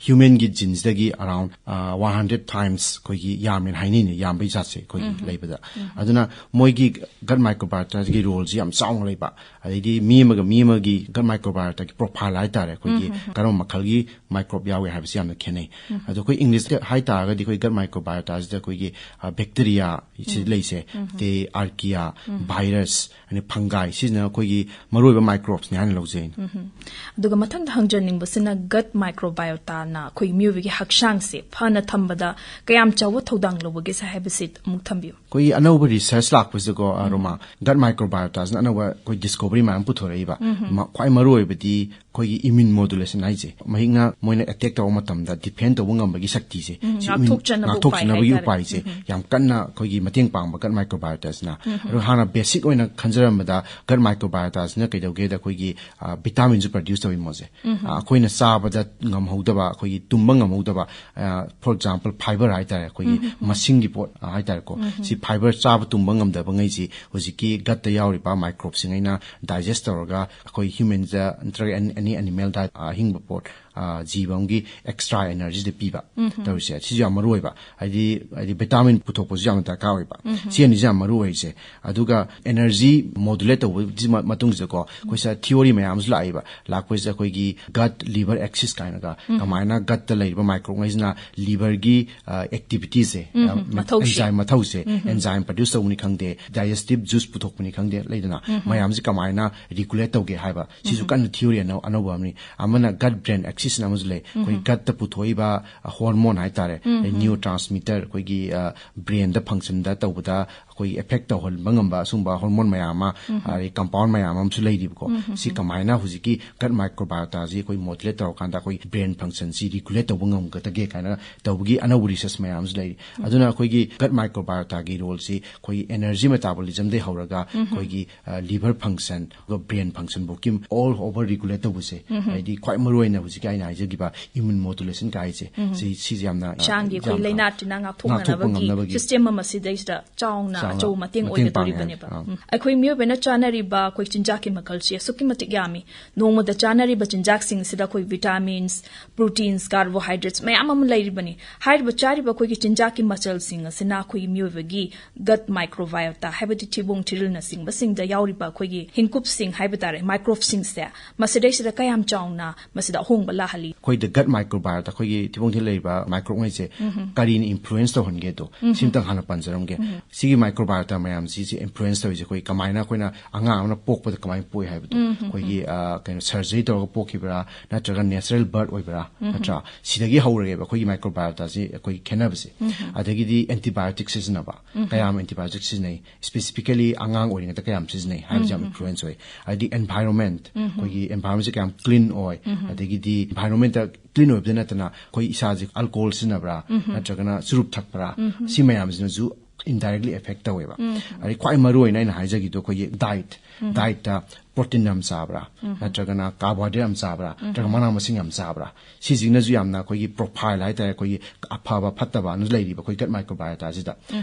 humanꯒꯤ geneꯁꯤꯗꯒꯤ around, ꯑ, one hundred times ꯑꯩꯈꯣꯏꯒꯤ ꯌꯥꯝꯃꯦꯅ ꯍꯥꯏꯅꯩꯅꯦ, ꯌꯥꯝꯕꯒꯤ ꯆꯥꯡꯁꯦ ꯑꯩꯈꯣꯏꯒꯤ ꯂꯩꯕꯗ꯫ ꯑꯗꯨꯅ ꯃꯣꯏꯒꯤ gut microbiotaꯒꯤ roleꯁꯤ ꯌꯥꯝ ꯆꯥꯎꯅ ꯂꯩꯕ꯫ ꯑꯗꯩꯗꯤ ꯃꯤ ꯑꯃꯒ ꯃꯤ ꯑꯃꯒꯤ gut microbiotaꯒꯤ profile ꯍꯥꯏꯇꯥꯔꯦ, ꯑꯩꯈꯣꯏꯒꯤ ꯀꯔꯝꯕ ꯃꯈꯜꯒꯤ microbe ꯌꯥꯎꯏ ꯍꯥꯏꯕꯁꯤ ꯌꯥꯝꯅ ꯈꯦꯠꯅꯩ꯫ ꯑꯗꯣ ꯑꯩꯈꯣꯏ Englishꯇ ꯍꯥꯏꯇꯥꯔꯒꯗꯤ ꯑꯩꯈꯣꯏ gut microbiotaꯁꯤꯗ ꯑꯩꯈꯣꯏꯒꯤ, ꯑ, bacteria ꯁꯤ ꯂꯩꯁꯦ, ꯑꯗꯩ archaea, virus, ꯑꯗꯩ fungi, ꯁꯤꯁꯤꯅ ꯑꯩꯈꯣꯏꯒꯤ ꯃꯔꯨꯑꯣꯏꯕ microbesꯅꯤ ꯍꯥꯏꯅ ꯂꯧꯖꯩ꯫ ꯑꯗꯨꯒ ꯃꯊꯪꯗ ꯍꯪꯖꯅꯤꯡꯕꯁꯤꯅ gut microbiotaꯅ ꯑꯩꯈꯣꯏꯒꯤ ꯃꯤꯑꯣꯏꯕꯒꯤ ꯍꯛꯆꯥꯡꯁꯦ ꯐꯅ ꯊꯝꯕꯗ ꯀꯌꯥꯝ ꯆꯥꯎꯕ ꯊꯧꯗꯥꯡ ꯂꯧꯕꯒꯦ ꯍꯥꯏꯕꯁꯤ ꯑꯃꯨꯛ ꯊꯝꯕꯤꯌꯨ꯫ ꯑꯩꯈꯣꯏꯒꯤ ꯑꯅꯧꯕ research ꯂꯥꯛꯄꯁꯤꯗꯀꯣ, ꯑ, ꯔꯣꯃꯥ, gut microbiotaꯁꯤꯅ ꯑꯅꯧꯕ ꯑꯩꯈꯣꯏ discovery ꯃꯌꯥꯝ ꯄꯨꯊꯣꯔꯛꯏꯕ꯫ ꯃ-, ꯈ꯭ꯋꯥꯏ ꯃꯔꯨꯑꯣꯏꯕꯗꯤ ꯑꯩꯈꯣꯏꯒꯤ immune modulation ꯍꯥꯏꯁꯦ, ꯃꯍꯤꯛꯅ ꯃꯣꯏꯅ attack ꯇꯧꯕ ꯃꯇꯝꯗ defend ꯇꯧꯕ ꯉꯝꯕꯒꯤ ꯁꯛꯇꯤꯁꯦ, ꯎꯝ, ꯁꯤ immune-, ꯉꯥꯛꯊꯣꯛꯆꯅꯕ ꯎꯄꯥꯏ ꯉꯥꯛꯊꯣꯛꯆꯅꯕꯒꯤ ꯍꯥꯏꯇꯥꯔꯦ꯫ ꯎꯄꯥꯏꯁꯦ ꯌꯥꯝ ꯀꯟꯅ ꯑꯩꯈꯣꯏꯒꯤ ꯃꯇꯦꯡ ꯄꯥꯡꯕ gut microbiotaꯁꯤꯅ꯫ ꯑꯗꯣ ꯍꯥꯟꯅ basic ꯑꯣꯏꯅ ꯈꯟꯖꯔꯝꯕꯗ gut microbiotaꯁꯤꯅ ꯀꯩꯗꯧꯒꯦꯗ ꯑꯩꯈꯣꯏꯒꯤ, ꯑ, vitaminꯁꯨ produce ꯇꯧꯋꯤ ꯃꯣꯏꯁꯦ꯫ ꯑ, ꯑꯩꯈꯣꯏꯅ ꯆꯥꯕꯗ ꯉꯝꯍꯧꯗꯕ, ꯑꯩꯈꯣꯏꯒꯤ ꯇꯨꯝꯕ ꯉꯝꯍꯧꯗꯕ, ꯑ, for example fiber ꯍꯥꯏꯇꯥꯔꯦ, ꯑꯩꯈꯣꯏꯒꯤ ꯃꯁꯤꯡꯒꯤ ꯄꯣꯠ, ꯑ, ꯍꯥꯏꯇꯥꯔꯦꯀꯣ꯫ ꯁꯤ fiber ꯆꯥꯕ ꯇꯨꯝꯕ ꯉꯝꯗꯕꯉꯩꯁꯤ ꯍꯧꯖꯤꯛꯀꯤ gutꯇ ꯌꯥꯎꯔꯤꯕ microbeꯁꯤꯡ ꯑꯩꯅ digest ꯇꯧꯔꯒ ꯑꯩꯈꯣꯏ humanꯗ ꯅꯠꯇ꯭ꯔꯒ any, any animalꯗ, ꯑ, ꯑꯍꯤꯡꯕ ꯄꯣꯠ, ꯑ, ꯖꯤꯕ ꯑꯃꯒꯤ extra energyꯗ ꯄꯤꯕ ꯇꯧꯔꯤꯁꯦ꯫ ꯁꯤꯁꯨ ꯌꯥꯝ ꯃꯔꯨ ꯑꯣꯏꯕ꯫ ꯍꯥꯏꯗꯤ, ꯍꯥꯏꯗꯤ vitamin ꯄꯨꯊꯣꯛꯄꯁꯨ ꯌꯥꯝꯅ ꯗꯔꯀꯥꯔ ꯑꯣꯏꯕ꯫ ꯁꯤ ꯑꯅꯤꯁꯦ ꯌꯥꯝ ꯃꯔꯨ ꯑꯣꯏꯔꯤꯁꯦ꯫ ꯑꯗꯨꯒ energy modulate ꯇꯧꯕꯒꯤ ꯃ-, ꯃꯇꯨꯡꯁꯤꯗꯀꯣ, ꯑꯩꯈꯣꯏ ꯁꯤꯗ theory ꯃꯌꯥꯝ ꯑꯃꯁꯨ ꯂꯥꯛꯏꯕ꯫ ꯂꯥꯛꯄꯁꯤꯗ ꯑꯩꯈꯣꯏꯒꯤ gut liver axis ꯀꯥꯏꯅꯒ, ꯀꯃꯥꯏꯅ gutꯇ ꯂꯩꯔꯤꯕ microbeꯉꯩꯁꯤꯅ liverꯒꯤ, ꯑ, activityꯁꯦ, ꯎꯝ, ꯑ, ꯃꯊꯧꯁꯦ꯫ Enzyme ꯃꯊꯧꯁꯦ, ꯎꯝ꯫ Enzyme produce ꯇꯧꯕꯅꯤ ꯈꯪꯗꯦ, digestive juice ꯄꯨꯊꯣꯛꯄꯅꯤ ꯈꯪꯗꯦ, ꯂꯩꯗꯅ, ꯎꯝ꯫ ꯃꯌꯥꯝꯁꯦ ꯀꯃꯥꯏꯅ regulate ꯇꯧꯒꯦ ꯍꯥꯏꯕ, ꯁꯤꯁꯨ ꯎꯝ꯫ ꯀꯟꯅ theory ꯑꯅꯧ-, ꯑꯅꯧꯕ ꯑꯃꯅꯤ꯫ ꯑꯃꯅ gut brain axisꯅ ꯑꯃꯁꯨ ꯂꯩ, ꯑꯩꯈꯣꯏ ꯎꯝ꯫ gutꯇ ꯄꯨꯊꯣꯛꯏꯕ hormone ꯍꯥꯏꯇꯥꯔꯦ, ꯎꯝ, ꯎꯝ꯫ Neurotransmitter, ꯑꯩꯈꯣꯏꯒꯤ, ꯑ, brainꯗ functionꯗ ꯇꯧꯕꯗ ꯑꯩꯈꯣꯏ effect ꯇꯧꯍꯟꯕ ꯉꯝꯕ ꯑꯁꯨꯝꯕ hormone ꯃꯌꯥꯝ ꯑꯃ, ꯑꯗꯩ compound ꯃꯌꯥꯝ ꯑꯃꯁꯨ ꯂꯩꯔꯤꯕꯀꯣ꯫ ꯁꯤ ꯀꯃꯥꯏꯅ ꯍꯧꯖꯤꯛꯀꯤ gut microbiota ꯁꯤ ꯑꯩꯈꯣꯏ modulate ꯇꯧꯔꯀꯥꯟꯗ ꯑꯩꯈꯣꯏ brain function ꯁꯤ regulate ꯇꯧꯕ ꯉꯝꯒꯗꯒꯦ ꯀꯥꯏꯅ ꯇꯧꯕꯒꯤ ꯑꯅꯧꯕ research ꯃꯌꯥꯝ ꯑꯃꯁꯨ ꯂꯩꯔꯤ꯫ ꯑꯗꯨꯅ ꯑꯩꯈꯣꯏꯒꯤ gut microbiota ꯒꯤ role ꯁꯤ ꯑꯩꯈꯣꯏꯒꯤ energy metabolism ꯗꯩ ꯍꯧꯔꯒ ꯑꯩꯈꯣꯏꯒꯤ, ꯑ, liver function, ꯑꯗꯨꯒ brain function ꯐꯥꯎꯒꯤ all over regulate ꯇꯧꯕꯁꯦ꯫ ꯍꯥꯏꯗꯤ ꯈ꯭ꯋꯥꯏ ꯃꯔꯨꯑꯣꯏꯅ ꯍꯧꯖꯤꯛꯀꯤ ꯑꯩꯅ ꯍꯥꯏꯖꯈꯤꯕ immune modulation ꯀꯥꯏꯁꯦ, ꯁꯤ, ꯁꯤꯁꯦ ꯌꯥꯝꯅ, ꯑ, ꯍꯛꯆꯥꯡꯒꯤ ꯑꯩꯈꯣꯏ ꯌꯥꯝꯅ ꯂꯥꯏꯅꯥ ꯇꯤꯟꯅꯥ ꯉꯥꯛꯊꯣꯛꯄ ꯉꯥꯛꯊꯣꯛꯅꯅꯕꯒꯤ ꯉꯝꯅꯕꯒꯤ system ꯑꯃ ꯁꯤꯗꯩꯁꯤꯗ ꯆꯥꯎꯅ ꯆꯥꯎꯅ ꯑꯆꯧꯕ ꯃꯇꯦꯡ ꯃꯇꯦꯡ ꯄꯥꯡꯉꯦ ꯑꯣꯏꯒꯗꯧꯔꯤꯕꯅꯦꯕ꯫ ꯍꯥꯏꯕ꯫ ꯑꯥ꯫ ꯎꯝ꯫ ꯑꯩꯈꯣꯏ ꯃꯤꯑꯣꯏꯕꯅ ꯆꯥꯅꯔꯤꯕ ꯑꯩꯈꯣꯏ ꯆꯤꯟꯖꯥꯛꯀꯤ ꯃꯈꯜꯁꯦ ꯑꯁꯨꯛꯀꯤ ꯃꯇꯤꯛ ꯌꯥꯝꯃꯤ꯫ ꯅꯣꯡꯃꯗ ꯆꯥꯅꯔꯤꯕ ꯆꯤꯟꯖꯥꯛꯁꯤꯡꯁꯤꯗ ꯑꯩꯈꯣꯏ vitamins, proteins, carbohydrates ꯃꯌꯥꯝ ꯑꯃ ꯂꯩꯔꯤꯕꯅꯤ꯫ ꯍꯥꯏꯔꯤꯕ ꯆꯥꯔꯤꯕ ꯑꯩꯈꯣꯏꯒꯤ ꯆꯤꯟꯖꯥꯛꯀꯤ ꯃꯆꯜꯁꯤꯡ ꯑꯁꯤꯅ ꯑꯩꯈꯣꯏꯒꯤ ꯃꯤꯑꯣꯏꯕꯒꯤ gut microbiota, ꯍꯥꯏꯕꯗꯤ ꯊꯤꯕꯣꯡ ꯊꯤꯔꯤꯜꯅꯆꯤꯡꯕꯁꯤꯡꯗ ꯌꯥꯎꯔꯤꯕ ꯑꯩꯈꯣꯏꯒꯤ ꯍꯤꯡꯀꯨꯞꯁꯤꯡ ꯍꯥꯏꯕ ꯇꯥꯔꯦ, microbe ꯁꯤꯡꯁꯦ, ꯃꯁꯤꯗꯩꯁꯤꯗ ꯀꯌꯥꯝ ꯆꯥꯎꯅ ꯃꯁꯤꯗ ꯑꯍꯣꯡꯕ ꯂꯥꯛꯍꯜꯂꯤ? ꯑꯩꯈꯣꯏꯗ gut microbiota, ꯑꯩꯈꯣꯏꯒꯤ ꯊꯤꯕꯣꯡ ꯊꯤꯔꯤꯜ ꯂꯩꯔꯤꯕ microbe ꯉꯩꯁꯦ ꯀꯔꯤꯅ influence ꯇꯧꯍꯟꯒꯦꯗꯣ, ꯁꯤꯝꯇꯪ ꯍꯥꯟꯅ ꯄꯟꯖꯔꯝꯒꯦ꯫ ꯁꯤꯒꯤ microbiota ꯃꯌꯥꯝꯁꯤꯁꯦ influence ꯇꯧꯔꯤꯁꯦ ꯑꯩꯈꯣꯏ ꯀꯃꯥꯏꯅ, ꯑꯩꯈꯣꯏꯅ ꯑꯉꯥꯡ ꯑꯃꯅ ꯄꯣꯛꯄꯗ ꯀꯃꯥꯏꯅ ꯄꯣꯛꯏ ꯍꯥꯏꯕꯗꯣ, ꯑꯩꯈꯣꯏꯒꯤ, ꯑ, ꯀꯩꯅꯣ, surgery ꯇꯧꯔꯒ ꯄꯣꯛꯈꯤꯕ꯭ꯔꯥ, ꯅꯠꯇ꯭ꯔꯒ natural birth ꯑꯣꯏꯕ꯭ꯔꯥ, ꯅꯠꯇ꯭ꯔꯥ? ꯁꯤꯗꯒꯤ ꯍꯧꯔꯒꯦꯕ ꯑꯩꯈꯣꯏꯒꯤ microbiota ꯁꯤ ꯑꯩꯈꯣꯏ ꯈꯦꯠꯅꯕꯁꯦ꯫ ꯑꯗꯒꯤꯗꯤ antibiotic ꯁꯤꯖꯤꯟꯅꯕ, ꯀꯌꯥꯝ antibiotic ꯁꯤꯖꯤꯟꯅꯩ, specifically ꯑꯉꯥꯡ ꯑꯣꯏꯔꯤꯉꯩꯗ ꯀꯌꯥꯝ ꯁꯤꯖꯤꯟꯅꯩ ꯍꯥꯏꯕꯁꯦ ꯌꯥꯝ influence ꯑꯣꯏ꯫ ꯍꯥꯏꯗꯤ environment, ꯑꯩꯈꯣꯏꯒꯤ environment ꯁꯦ ꯀꯌꯥꯝ clean ꯑꯣꯏ, ꯑꯗꯒꯤꯗꯤ environment ꯇ clean ꯑꯣꯏꯕꯗ ꯅꯠꯇꯅ ꯑꯩꯈꯣꯏ ꯏꯁꯥꯁꯦ alcohol ꯁꯤꯖꯤꯟꯅꯕ꯭ꯔꯥ, ꯅꯠꯇ꯭ꯔꯒꯅ ꯆꯨꯔꯨꯞ ꯊꯛꯄ꯭ꯔꯥ, ꯁꯤ ꯃꯌꯥꯝꯁꯤꯅꯁꯨ indirectly effect ꯇꯧꯋꯦꯕ꯫ ꯑꯗꯩ ꯈ꯭ꯋꯥꯏ ꯃꯔꯨ ꯑꯣꯏꯅ ꯑꯩꯅ ꯍꯥꯏꯖꯈꯤꯗꯣ ꯑꯩꯈꯣꯏꯒꯤ diet, diet ꯇ protein ꯌꯥꯝ ꯆꯥꯕ꯭ꯔꯥ, ꯅꯠꯇ꯭ꯔꯒꯅ carbohydrate ꯌꯥꯝ ꯆꯥꯕ꯭ꯔꯥ, ꯅꯠꯇ꯭ꯔꯒ ꯃꯅꯥ ꯃꯁꯤꯡ ꯌꯥꯝ ꯆꯥꯕ꯭ꯔꯥ, ꯁꯤꯁꯤꯡꯅꯁꯨ ꯌꯥꯝꯅ ꯑꯩꯈꯣꯏꯒꯤ profile ꯍꯥꯏꯇꯥꯔꯦ, ꯑꯩꯈꯣꯏꯒꯤ ꯑꯐꯕ ꯐꯠꯇꯕ ꯑꯅ ꯂꯩꯔꯤꯕ ꯑꯩꯈꯣꯏ gut microbiota ꯁꯤꯗ꯫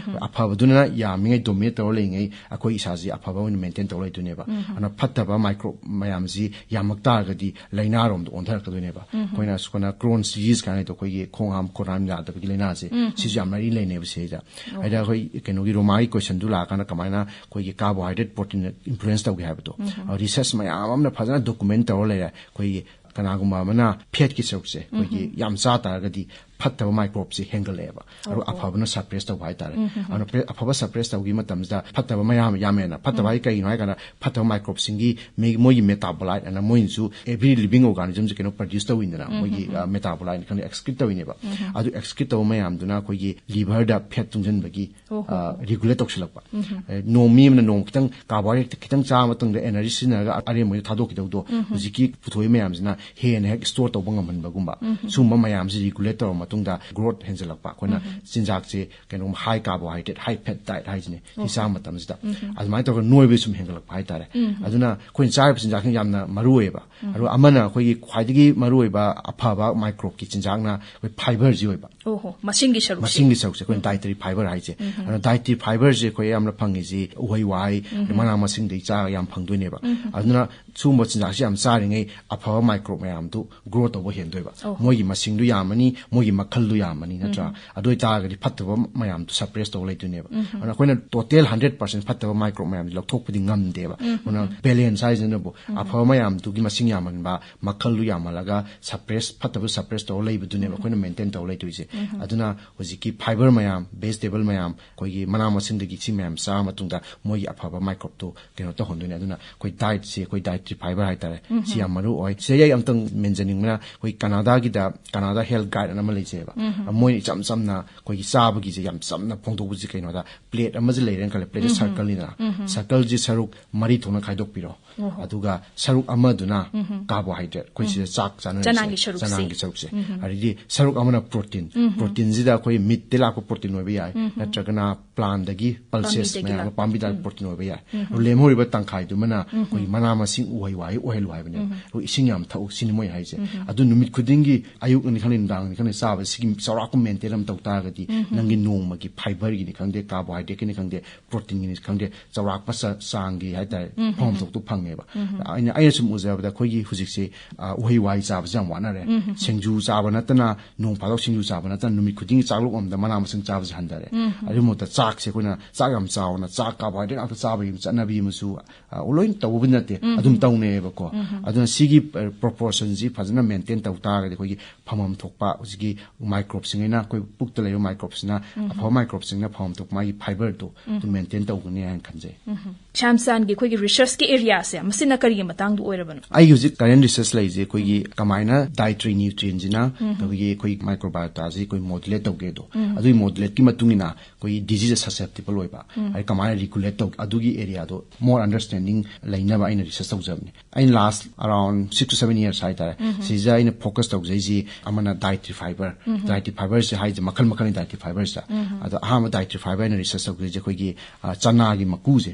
ꯑꯐꯕꯗꯨꯅ ꯌꯥꯝꯃꯤꯉꯩ dominate ꯇꯧꯔ ꯂꯩꯔꯤꯉꯩ ꯑꯩꯈꯣꯏ ꯏꯁꯥꯁꯤ ꯑꯐꯕ ꯑꯣꯏꯅ maintain ꯇꯧꯔ ꯂꯩꯗꯣꯏꯅꯦꯕ꯫ ꯑꯗꯨꯅ ꯐꯠꯇꯕ microbe ꯃꯌꯥꯝꯁꯤ ꯌꯥꯝꯃꯛ ꯇꯥꯔꯒꯗꯤ ꯂꯥꯏꯅꯥꯔꯣꯝꯗ ꯑꯣꯟꯊꯔꯛꯀꯗꯣꯏꯅꯦꯕ꯫ ꯑꯩꯈꯣꯏꯅ ꯁꯨꯃꯥꯏꯅ Crohn's disease ꯀꯥꯏꯅ ꯍꯥꯏꯗꯣ, ꯑꯩꯈꯣꯏꯒꯤ ꯈꯣꯡ ꯍꯥꯝ ꯈꯣꯡ ꯍꯥꯝ ꯌꯥꯗꯕꯒꯤ ꯂꯥꯏꯅꯥꯁꯦ, ꯁꯤꯁꯨ ꯌꯥꯝ ꯃꯔꯤ ꯂꯩꯅꯩꯕ ꯁꯤꯗ꯫ ꯍꯥꯏꯗꯤ ꯑꯩꯈꯣꯏ ꯀꯩꯅꯣꯒꯤ ꯔꯣꯃꯥꯒꯤ question ꯗꯨ ꯂꯥꯛꯑꯀꯥꯟꯗ ꯀꯃꯥꯏꯅ ꯑꯩꯈꯣꯏꯒꯤ carbohydrate protein ꯅ influence ꯇꯧꯒꯦ ꯍꯥꯏꯕꯗꯣ, research ꯃꯌꯥꯝ ꯑꯃꯅ ꯐꯖꯅ document ꯇꯧꯔ ꯂꯩꯔꯦ꯫ ꯑꯩꯈꯣꯏꯒꯤ ꯀꯅꯥꯒꯨꯝꯕ ꯑꯃꯅ fat ꯀꯤ ꯁꯔꯨꯛꯁꯦ ꯑꯩꯈꯣꯏꯒꯤ ꯌꯥꯝ ꯆꯥ ꯇꯥꯔꯒꯗꯤ ꯐꯠꯇꯕ ꯃꯥꯏꯀ꯭ꯔꯣꯞꯁꯦ ꯍꯦꯟꯒꯠꯂꯛꯑꯦꯕ꯫ ꯑꯗꯨꯒ ꯑꯐꯕꯅ ꯁꯄ꯭ꯔꯦꯁ ꯇꯧꯕ ꯍꯥꯏꯇꯥꯔꯦ꯫ ꯑꯗꯨꯅ ꯄ꯭ꯔꯦ-, ꯑꯐꯕ ꯁꯄ꯭ꯔꯦꯁ ꯇꯧꯈꯤꯕ ꯃꯇꯝꯁꯤꯗ ꯐꯠꯇꯕ ꯃꯌꯥꯝ ꯌꯥꯝꯃꯦꯅ, ꯐꯠꯇꯕ ꯍꯥꯏ ꯀꯩꯒꯤꯅꯣ ꯍꯥꯏ ꯀꯥꯟꯗ ꯐꯠꯇꯕ ꯃꯥꯏꯀ꯭ꯔꯣꯞꯁꯤꯡꯒꯤ ꯃꯤ-, ꯃꯣꯏꯒꯤ ꯃꯦꯇꯥꯕꯣꯂꯥꯏꯠ ꯑꯅ ꯃꯣꯏꯅꯁꯨ every living organismꯁꯦ ꯀꯩꯅꯣ ꯄ꯭ꯔꯗ꯭ꯌꯨꯁ ꯇꯧꯋꯤꯗꯅ, ꯃꯣꯏꯒꯤ ꯃꯦꯇꯥꯕꯣꯂꯥꯏꯠ ꯈꯪꯗꯦ ꯑꯦꯛꯁꯀ꯭ꯔꯤꯠ ꯇꯧꯋꯤꯅꯦꯕ꯫ ꯑꯗꯨ ꯑꯦꯛꯁꯀ꯭ꯔꯤꯠ ꯇꯧꯕ ꯃꯌꯥꯝꯗꯨꯅ ꯑꯩꯈꯣꯏꯒꯤ ꯂꯤꯚꯔꯗ ꯐꯦꯠ ꯇꯨꯡꯁꯤꯟꯕꯒꯤ ꯔꯤꯒꯨꯂꯦꯠ ꯇꯧꯁꯤꯜꯂꯛꯄ꯫ ꯑꯦ, ꯅꯣꯡ ꯃꯤ ꯑꯃꯅ ꯅꯣꯡ ꯈꯤꯇꯪ ꯀꯥꯔꯕꯣꯍꯥꯏꯗ꯭ꯔꯦꯠ ꯈꯤꯇꯪ ꯆꯥꯕ ꯃꯇꯨꯡꯗ ꯑꯦꯅꯔꯖꯤ ꯁꯤꯖꯤꯟꯅꯔꯒ ꯑꯔꯦꯝꯕꯗ ꯊꯥꯗꯣꯛꯈꯤꯗꯧꯗꯣ ꯍꯧꯖꯤꯛꯀꯤ ꯄꯨꯊꯣꯛꯏ ꯃꯌꯥꯝꯁꯤꯅ ꯍꯦꯟꯅ ꯍꯦꯛ ꯁ꯭ꯇꯣꯔ ꯇꯧꯕ ꯉꯝꯍꯟꯕꯒꯨꯝꯕ, ꯁꯨꯝꯕ ꯃꯌꯥꯝꯁꯤ ꯔꯤꯒꯨꯂꯦꯠ ꯇꯧꯔ ꯃꯇꯨꯡꯗ ꯒ꯭ꯔꯣꯠ ꯍꯦꯟꯖꯜꯂꯛꯄ꯫ ꯑꯩꯈꯣꯏꯅ ꯆꯤꯟꯖꯥꯛꯁꯦ ꯀꯩꯅꯣꯒꯨꯝꯕ ꯍꯥꯏ ꯀꯥꯔꯕꯣꯍꯥꯏꯗ꯭ꯔꯦꯠ, ꯍꯥꯏ ꯐꯦꯠ ꯗꯥꯏꯠ ꯍꯥꯏꯁꯤꯅꯦ, ꯁꯤ ꯆꯥꯕ ꯃꯇꯝꯁꯤꯗ ꯑꯗꯨꯃꯥꯏꯅ ꯇꯧꯔꯒ ꯅꯣꯏꯕ ꯁꯨꯝ ꯍꯦꯟꯒꯠꯂꯛꯄ ꯍꯥꯏꯇꯥꯔꯦ꯫ ꯑꯗꯨꯅ ꯑꯩꯈꯣꯏꯅ ꯆꯥꯔꯤꯕ ꯆꯤꯟꯖꯥꯛꯁꯤꯡ ꯌꯥꯝꯅ ꯃꯔꯨ ꯑꯣꯏꯌꯦꯕ꯫ ꯑꯗꯨꯒ ꯑꯃꯅ ꯑꯩꯈꯣꯏꯒꯤ ꯈ꯭ꯋꯥꯏꯗꯒꯤ ꯃꯔꯨꯑꯣꯏꯕ ꯑꯐꯕ ꯃꯥꯏꯀ꯭ꯔꯣꯞꯀꯤ ꯆꯤꯟꯖꯥꯛꯅ ꯑꯩꯈꯣꯏ ꯐꯥꯏꯕꯔꯁꯤ ꯑꯣꯏꯕ꯫ ꯑꯣꯍꯣ, ꯃꯁꯤꯡꯒꯤ ꯁꯔꯨꯛꯁꯦ꯫ ꯃꯁꯤꯡꯒꯤ ꯁꯔꯨꯛꯁꯦ ꯑꯩꯈꯣꯏꯅ ꯗꯥꯏꯇꯔꯤ ꯐꯥꯏꯕꯔ ꯍꯥꯏꯁꯦ꯫ ꯑꯗꯨꯅ ꯗꯥꯏꯇꯔꯤ ꯐꯥꯏꯕꯔꯁꯦ ꯑꯩꯈꯣꯏ ꯑꯌꯥꯝꯕꯅ ꯐꯪꯉꯤꯁꯤ ꯎꯍꯩ ꯋꯥꯍꯩ, ꯃꯅꯥ ꯃꯁꯤꯡꯗꯒꯤ ꯆꯥꯔꯒ ꯌꯥꯝ ꯐꯪꯗꯣꯏꯅꯦꯕ꯫ ꯑꯗꯨꯅ ꯁꯤꯒꯨꯝꯕ ꯆꯤꯟꯖꯥꯛꯁꯦ ꯌꯥꯝ ꯆꯥꯔꯤꯉꯩ ꯑꯐꯕ ꯃꯥꯏꯀ꯭ꯔꯣꯞ ꯃꯌꯥꯝꯗꯨ ꯒ꯭ꯔꯣ ꯇꯧꯕ ꯍꯦꯟꯗꯣꯏꯕ꯫ ꯃꯣꯏꯒꯤ ꯃꯁꯤꯡꯗꯨ ꯌꯥꯝꯃꯅꯤ, ꯃꯣꯏꯒꯤ ꯃꯈꯜꯗꯨ ꯌꯥꯝꯃꯅꯤ, ꯅꯠꯇ꯭ꯔꯥ? ꯑꯗꯨ ꯑꯣꯏꯇꯥꯔꯒꯗꯤ ꯐꯠꯇꯕ ꯃꯌꯥꯝꯗꯨ ꯁꯄ꯭ꯔꯦꯁ ꯇꯧꯕ ꯂꯩꯗꯣꯏꯅꯦꯕ꯫ ꯑꯗꯨꯅ ꯑꯩꯈꯣꯏꯅ ꯇꯣꯇꯦꯜ ꯍꯟꯗ꯭ꯔꯦꯠ ꯄꯥꯔꯁꯦꯟ ꯐꯠꯇꯕ ꯃꯥꯏꯀ꯭ꯔꯣꯞ ꯃꯌꯥꯝꯗꯤ ꯂꯧꯊꯣꯛꯄꯗꯤ ꯉꯝꯗꯦꯕ꯫ ꯑꯗꯨꯅ ꯕꯦꯂꯦꯟꯁ ꯍꯥꯏꯁꯤꯅꯕꯨ ꯑꯐꯕ ꯃꯌꯥꯝꯗꯨꯒꯤ ꯃꯁꯤꯡ ꯌꯥꯝꯍꯟꯕ, ꯃꯈꯜꯗꯨ ꯌꯥꯝꯍꯜꯂꯒ ꯁꯄ꯭ꯔꯦꯁ, ꯐꯠꯇꯕ ꯁꯄ꯭ꯔꯦꯁ ꯇꯧꯔ ꯂꯩꯕꯗꯨꯅꯦꯕ ꯑꯩꯈꯣꯏꯅ ꯃꯦꯟꯇꯦꯟ ꯇꯧꯔ ꯂꯩꯗꯣꯏꯁꯦ꯫ ꯑꯗꯨꯅ ꯍꯧꯖꯤꯛꯀꯤ ꯐꯥꯏꯕꯔ ꯃꯌꯥꯝ, ꯚꯦꯖꯤꯇꯦꯕꯜ ꯃꯌꯥꯝ, ꯑꯩꯈꯣꯏꯒꯤ ꯃꯅꯥ ꯃꯁꯤꯡꯗꯒꯤ ꯁꯤ ꯃꯌꯥꯝ ꯆꯥꯔ ꯃꯇꯨꯡꯗ ꯃꯣꯏꯒꯤ ꯑꯐꯕ ꯃꯥꯏꯀ꯭ꯔꯣꯞꯇꯣ ꯀꯩꯅꯣ ꯇꯧꯍꯟꯗꯣꯏꯅꯦ꯫ ꯑꯗꯨꯅ ꯑꯩꯈꯣꯏ ꯗꯥꯏꯠꯁꯦ, ꯑꯩꯈꯣꯏ ꯗꯥꯏꯇ꯭ꯔꯤ ꯐꯥꯏꯕꯔ ꯍꯥꯏꯇꯥꯔꯦ, ꯁꯤ ꯌꯥꯝ ꯃꯔꯨ ꯑꯣꯏ꯫ ꯁꯤꯗ ꯑꯩ ꯑꯝꯇꯪ ꯃꯦꯟꯖꯅꯤꯡꯕꯅ ꯑꯩꯈꯣꯏ ꯀꯅꯥꯗꯥꯒꯤꯗ ꯀꯅꯥꯗꯥ ꯍꯦꯜꯊ ꯒꯥꯏꯗ ꯑꯅ ꯑꯃ ꯂꯩꯖꯩꯑꯕ꯫ ꯃꯣꯏꯅ ꯏꯆꯝ ꯆꯝꯅ ꯑꯩꯈꯣꯏꯒꯤ ꯆꯥꯕꯒꯤꯁꯦ ꯌꯥꯝ ꯆꯝꯅ ꯐꯣꯡꯗꯣꯛꯄꯁꯦ ꯀꯩꯅꯣꯗ, ꯄ꯭ꯂꯦꯠ ꯑꯃꯁꯦ ꯂꯩꯔꯦꯅ ꯈꯜꯂꯦ, ꯄ꯭ꯂꯦꯠꯁꯦ ꯁꯔꯀꯜꯅꯤꯗꯅ, ꯁꯔꯀꯜꯁꯦ ꯁꯔꯨꯛ ꯃꯔꯤ ꯊꯣꯛꯅ ꯈꯥꯏꯗꯣꯛꯄꯤꯔꯣ꯫ ꯑꯗꯨꯒ ꯁꯔꯨꯛ ꯑꯃꯗꯨꯅ ꯀꯥꯔꯕꯣꯍꯥꯏꯗ꯭ꯔꯦꯠ, ꯑꯩꯈꯣꯏ ꯁꯤꯗ ꯆꯥꯛ ꯆꯥꯅꯔꯤꯁꯦ, ꯆꯅꯥꯡꯒꯤ ꯁꯔꯨꯛꯁꯦ꯫ ꯆꯅꯥꯡꯒꯤ ꯁꯔꯨꯛꯁꯦ꯫ ꯑꯗꯩꯗꯤ ꯁꯔꯨꯛ ꯑꯃꯅ ꯄ꯭ꯔꯣꯇꯤꯟ, ꯄ꯭ꯔꯣꯇꯤꯟꯁꯤꯗ ꯑꯩꯈꯣꯏ ꯃꯤꯠꯇ ꯂꯥꯛꯄ ꯄ꯭ꯔꯣꯇꯤꯟ ꯑꯣꯏꯕ ꯌꯥꯏ, ꯅꯠꯇ꯭ꯔꯒꯅ ꯄ꯭ꯂꯥꯟꯗꯒꯤ ꯄꯜꯁꯦꯁ ꯄꯥꯝꯕꯤꯗꯒꯤ ꯃꯌꯥꯝ ꯑꯃ, ꯂꯥꯛꯄ꯫ ꯄꯥꯝꯕꯤꯗ ꯄ꯭ꯔꯣꯇꯤꯟ ꯑꯣꯏꯕ ꯌꯥꯏ꯫ ꯑꯗꯨ ꯂꯦꯝꯍꯧꯔꯤꯕ ꯇꯪꯈꯥꯏꯗꯨꯃꯅ ꯑꯩꯈꯣꯏꯒꯤ ꯃꯅꯥ ꯃꯁꯤꯡ, ꯎꯍꯩ ꯋꯥꯍꯩ ꯑꯣꯏꯍꯜꯂꯨ ꯍꯥꯏꯕꯅꯦꯕ꯫ ꯑꯗꯨꯒ ꯏꯁꯤꯡ ꯌꯥꯝ ꯊꯛꯎ ꯁꯤꯅꯤ ꯃꯣꯏ ꯍꯥꯏꯁꯦ꯫ ꯑꯗꯨ ꯅꯨꯃꯤꯠ ꯈꯨꯗꯤꯡꯒꯤ ꯑꯌꯨꯛꯅꯤ ꯈꯪꯗꯦ, ꯅꯨꯡꯗꯥꯡꯅꯤ ꯈꯪꯗꯦ, ꯆꯥꯕꯁꯤꯒꯤ ꯆꯥꯎꯔꯥꯛꯄ ꯃꯦꯟꯇꯦꯟ ꯑꯃ ꯇꯧ ꯇꯥꯔꯒꯗꯤ ꯅꯪꯒꯤ ꯅꯣꯡꯃꯒꯤ ꯐꯥꯏꯕꯔꯒꯤꯅꯤ ꯈꯪꯗꯦ, ꯀꯥꯔꯕꯣꯍꯥꯏꯗ꯭ꯔꯦꯠꯀꯤꯅꯤ ꯈꯪꯗꯦ, ꯄ꯭ꯔꯣꯇꯤꯟꯒꯤꯅꯤ ꯈꯪꯗꯦ, ꯆꯥꯎꯔꯥꯛꯄ ꯆ-, ꯆꯥꯡꯒꯤ ꯍꯥꯏꯇꯥꯔꯦ, ꯐꯪꯐꯝ ꯊꯣꯛꯇꯨ ꯐꯪꯉꯦꯕ꯫ ꯑꯩꯅ, ꯑꯩꯅ ꯁꯨꯝ ꯎꯖꯕꯗ ꯑꯩꯈꯣꯏꯒꯤ ꯍꯧꯖꯤꯛꯁꯦ, ꯑ, ꯎꯍꯩ ꯋꯥꯍꯩ ꯆꯥꯕꯁꯦ ꯌꯥꯝ ꯋꯥꯠꯅꯔꯦ꯫ ꯁꯤꯡꯖꯨ ꯆꯥꯕ ꯅꯠꯇꯅ, ꯅꯣꯡ ꯐꯥꯗꯣꯛ ꯁꯤꯡꯖꯨ ꯆꯥꯕ ꯅꯠꯇꯅ, ꯅꯨꯃꯤꯠ ꯈꯨꯗꯤꯡꯒꯤ ꯆꯥꯛꯂꯨꯛ ꯑꯃꯗ ꯃꯅꯥ ꯃꯁꯤꯡ ꯆꯥꯕꯁꯦ ꯍꯟꯊꯔꯦ꯫ ꯑꯗꯨꯒꯤ ꯃꯍꯨꯠꯇ ꯆꯥꯛꯁꯦ ꯑꯩꯈꯣꯏꯅ ꯆꯥꯛ ꯌꯥꯝ ꯆꯥꯎꯅ, ꯆꯥꯛ ꯀꯥꯔꯕꯣꯍꯥꯏꯗ꯭ꯔꯦꯠ ꯉꯥꯛꯇ ꯆꯥꯕꯒꯤ ꯆꯠꯅꯕꯤ ꯑꯃꯁꯨ, ꯑ, ꯂꯣꯏ ꯇꯧꯕꯕꯨꯗꯤ ꯅꯠꯇꯦ, ꯑꯗꯨꯝ ꯇꯧꯅꯩꯌꯦꯕꯀꯣ꯫ ꯑꯗꯨꯅ ꯁꯤꯒꯤ ꯄ꯭ꯔꯣꯄꯣꯔꯁꯟꯁꯤ ꯐꯖꯅ ꯃꯦꯟꯇꯦꯟ ꯇꯧ ꯇꯥꯔꯒꯗꯤ ꯑꯩꯈꯣꯏꯒꯤ ꯐꯝꯐꯝ ꯊꯣꯛꯄ ꯍꯧꯖꯤꯛꯀꯤ ꯃꯥꯏꯀ꯭ꯔꯣꯕꯁꯤꯡ ꯑꯩꯅ ꯑꯩꯈꯣꯏ ꯄꯨꯛꯇ ꯂꯩꯕ ꯃꯥꯏꯀ꯭ꯔꯣꯕꯁꯤꯅ ꯑꯐꯕ ꯃꯥꯏꯀ꯭ꯔꯣꯕꯁꯤꯡꯅ ꯐꯝꯐꯝ ꯊꯣꯛꯄ ꯃꯥꯒꯤ ꯐꯥꯏꯕꯔꯗꯣ ꯑꯗꯨ ꯃꯦꯟꯇꯦꯟ ꯇꯧꯒꯅꯤ ꯍꯥꯏꯅ ꯈꯟꯖꯩ꯫ ꯁ꯭ꯌꯥꯝꯆꯥꯟꯒꯤ ꯑꯩꯈꯣꯏꯒꯤ ꯔꯤꯁꯔꯁꯀꯤ ꯑꯦꯔꯤꯌꯥꯁꯦ ꯃꯁꯤꯅ ꯀꯔꯤꯒꯤ ꯃꯇꯥꯡꯗ ꯑꯣꯏꯔꯕꯅꯣ? ꯑꯩ ꯍꯧꯖꯤꯛ ꯀꯔꯦꯟ ꯔꯤꯁꯔꯁ ꯂꯩꯔꯤꯁꯦ ꯑꯩꯈꯣꯏꯒꯤ ꯀꯃꯥꯏꯅ ꯗꯥꯏꯇ꯭ꯔꯤ ꯅ꯭ꯌꯨꯇ꯭ꯔꯤꯌꯦꯟꯁꯤꯅ ꯑꯩꯈꯣꯏꯒꯤ ꯑꯩꯈꯣꯏ ꯃꯥꯏꯀ꯭ꯔꯣꯕꯥꯏꯑꯣꯇꯥꯁꯤ ꯑꯩꯈꯣꯏ ꯃꯣꯗꯨꯂꯦꯠ ꯇꯧꯒꯦꯗꯣ, ꯑꯗꯨꯒꯤ ꯃꯣꯗꯨꯂꯦꯠꯀꯤ ꯃꯇꯨꯡ ꯏꯟꯅ ꯑꯩꯈꯣꯏꯒꯤ ꯗꯤꯖꯤꯁꯇ ꯁꯁꯦꯞꯇꯤꯕꯜ ꯑꯣꯏꯕ, ꯑꯗꯩ ꯀꯃꯥꯏꯅ ꯔꯤꯒꯨꯂꯦꯠ ꯇꯧ, ꯑꯗꯨꯒꯤ ꯑꯦꯔꯤꯌꯥꯗꯣ ꯃꯣꯔ ꯑꯟꯗꯔꯁꯇꯦꯟꯗꯤꯡ ꯂꯩꯅꯕ ꯑꯩꯅ ꯔꯤꯁꯔꯁ ꯇꯧꯖꯕꯅꯦ꯫ ꯑꯩꯅ last around six to seven years ꯍꯥꯏꯇꯥꯔꯦ, ꯁꯤꯗ ꯑꯩꯅ ꯐꯣꯀꯁ ꯇꯧꯖꯩꯁꯤ ꯑꯃꯅ ꯗꯥꯏꯇ꯭ꯔꯤ ꯐꯥꯏꯕꯔ꯫ ꯗꯥꯏꯇ꯭ꯔꯤ ꯐꯥꯏꯕꯔꯁꯦ ꯍꯥꯏꯁꯦ ꯃꯈꯜ ꯃꯈꯜꯅꯤ ꯗꯥꯏꯇ꯭ꯔꯤ ꯐꯥꯏꯕꯔꯁꯦ꯫ ꯑꯗꯣ ꯑꯍꯥꯟꯕ ꯗꯥꯏꯇ꯭ꯔꯤ ꯐꯥꯏꯕꯔ ꯑꯩꯅ ꯔꯤꯁꯔꯁ ꯇꯧꯖꯩꯁꯦ ꯑꯩꯈꯣꯏꯒꯤ, ꯑ, ꯆꯅꯥꯒꯤ ꯃꯀꯨꯁꯦ꯫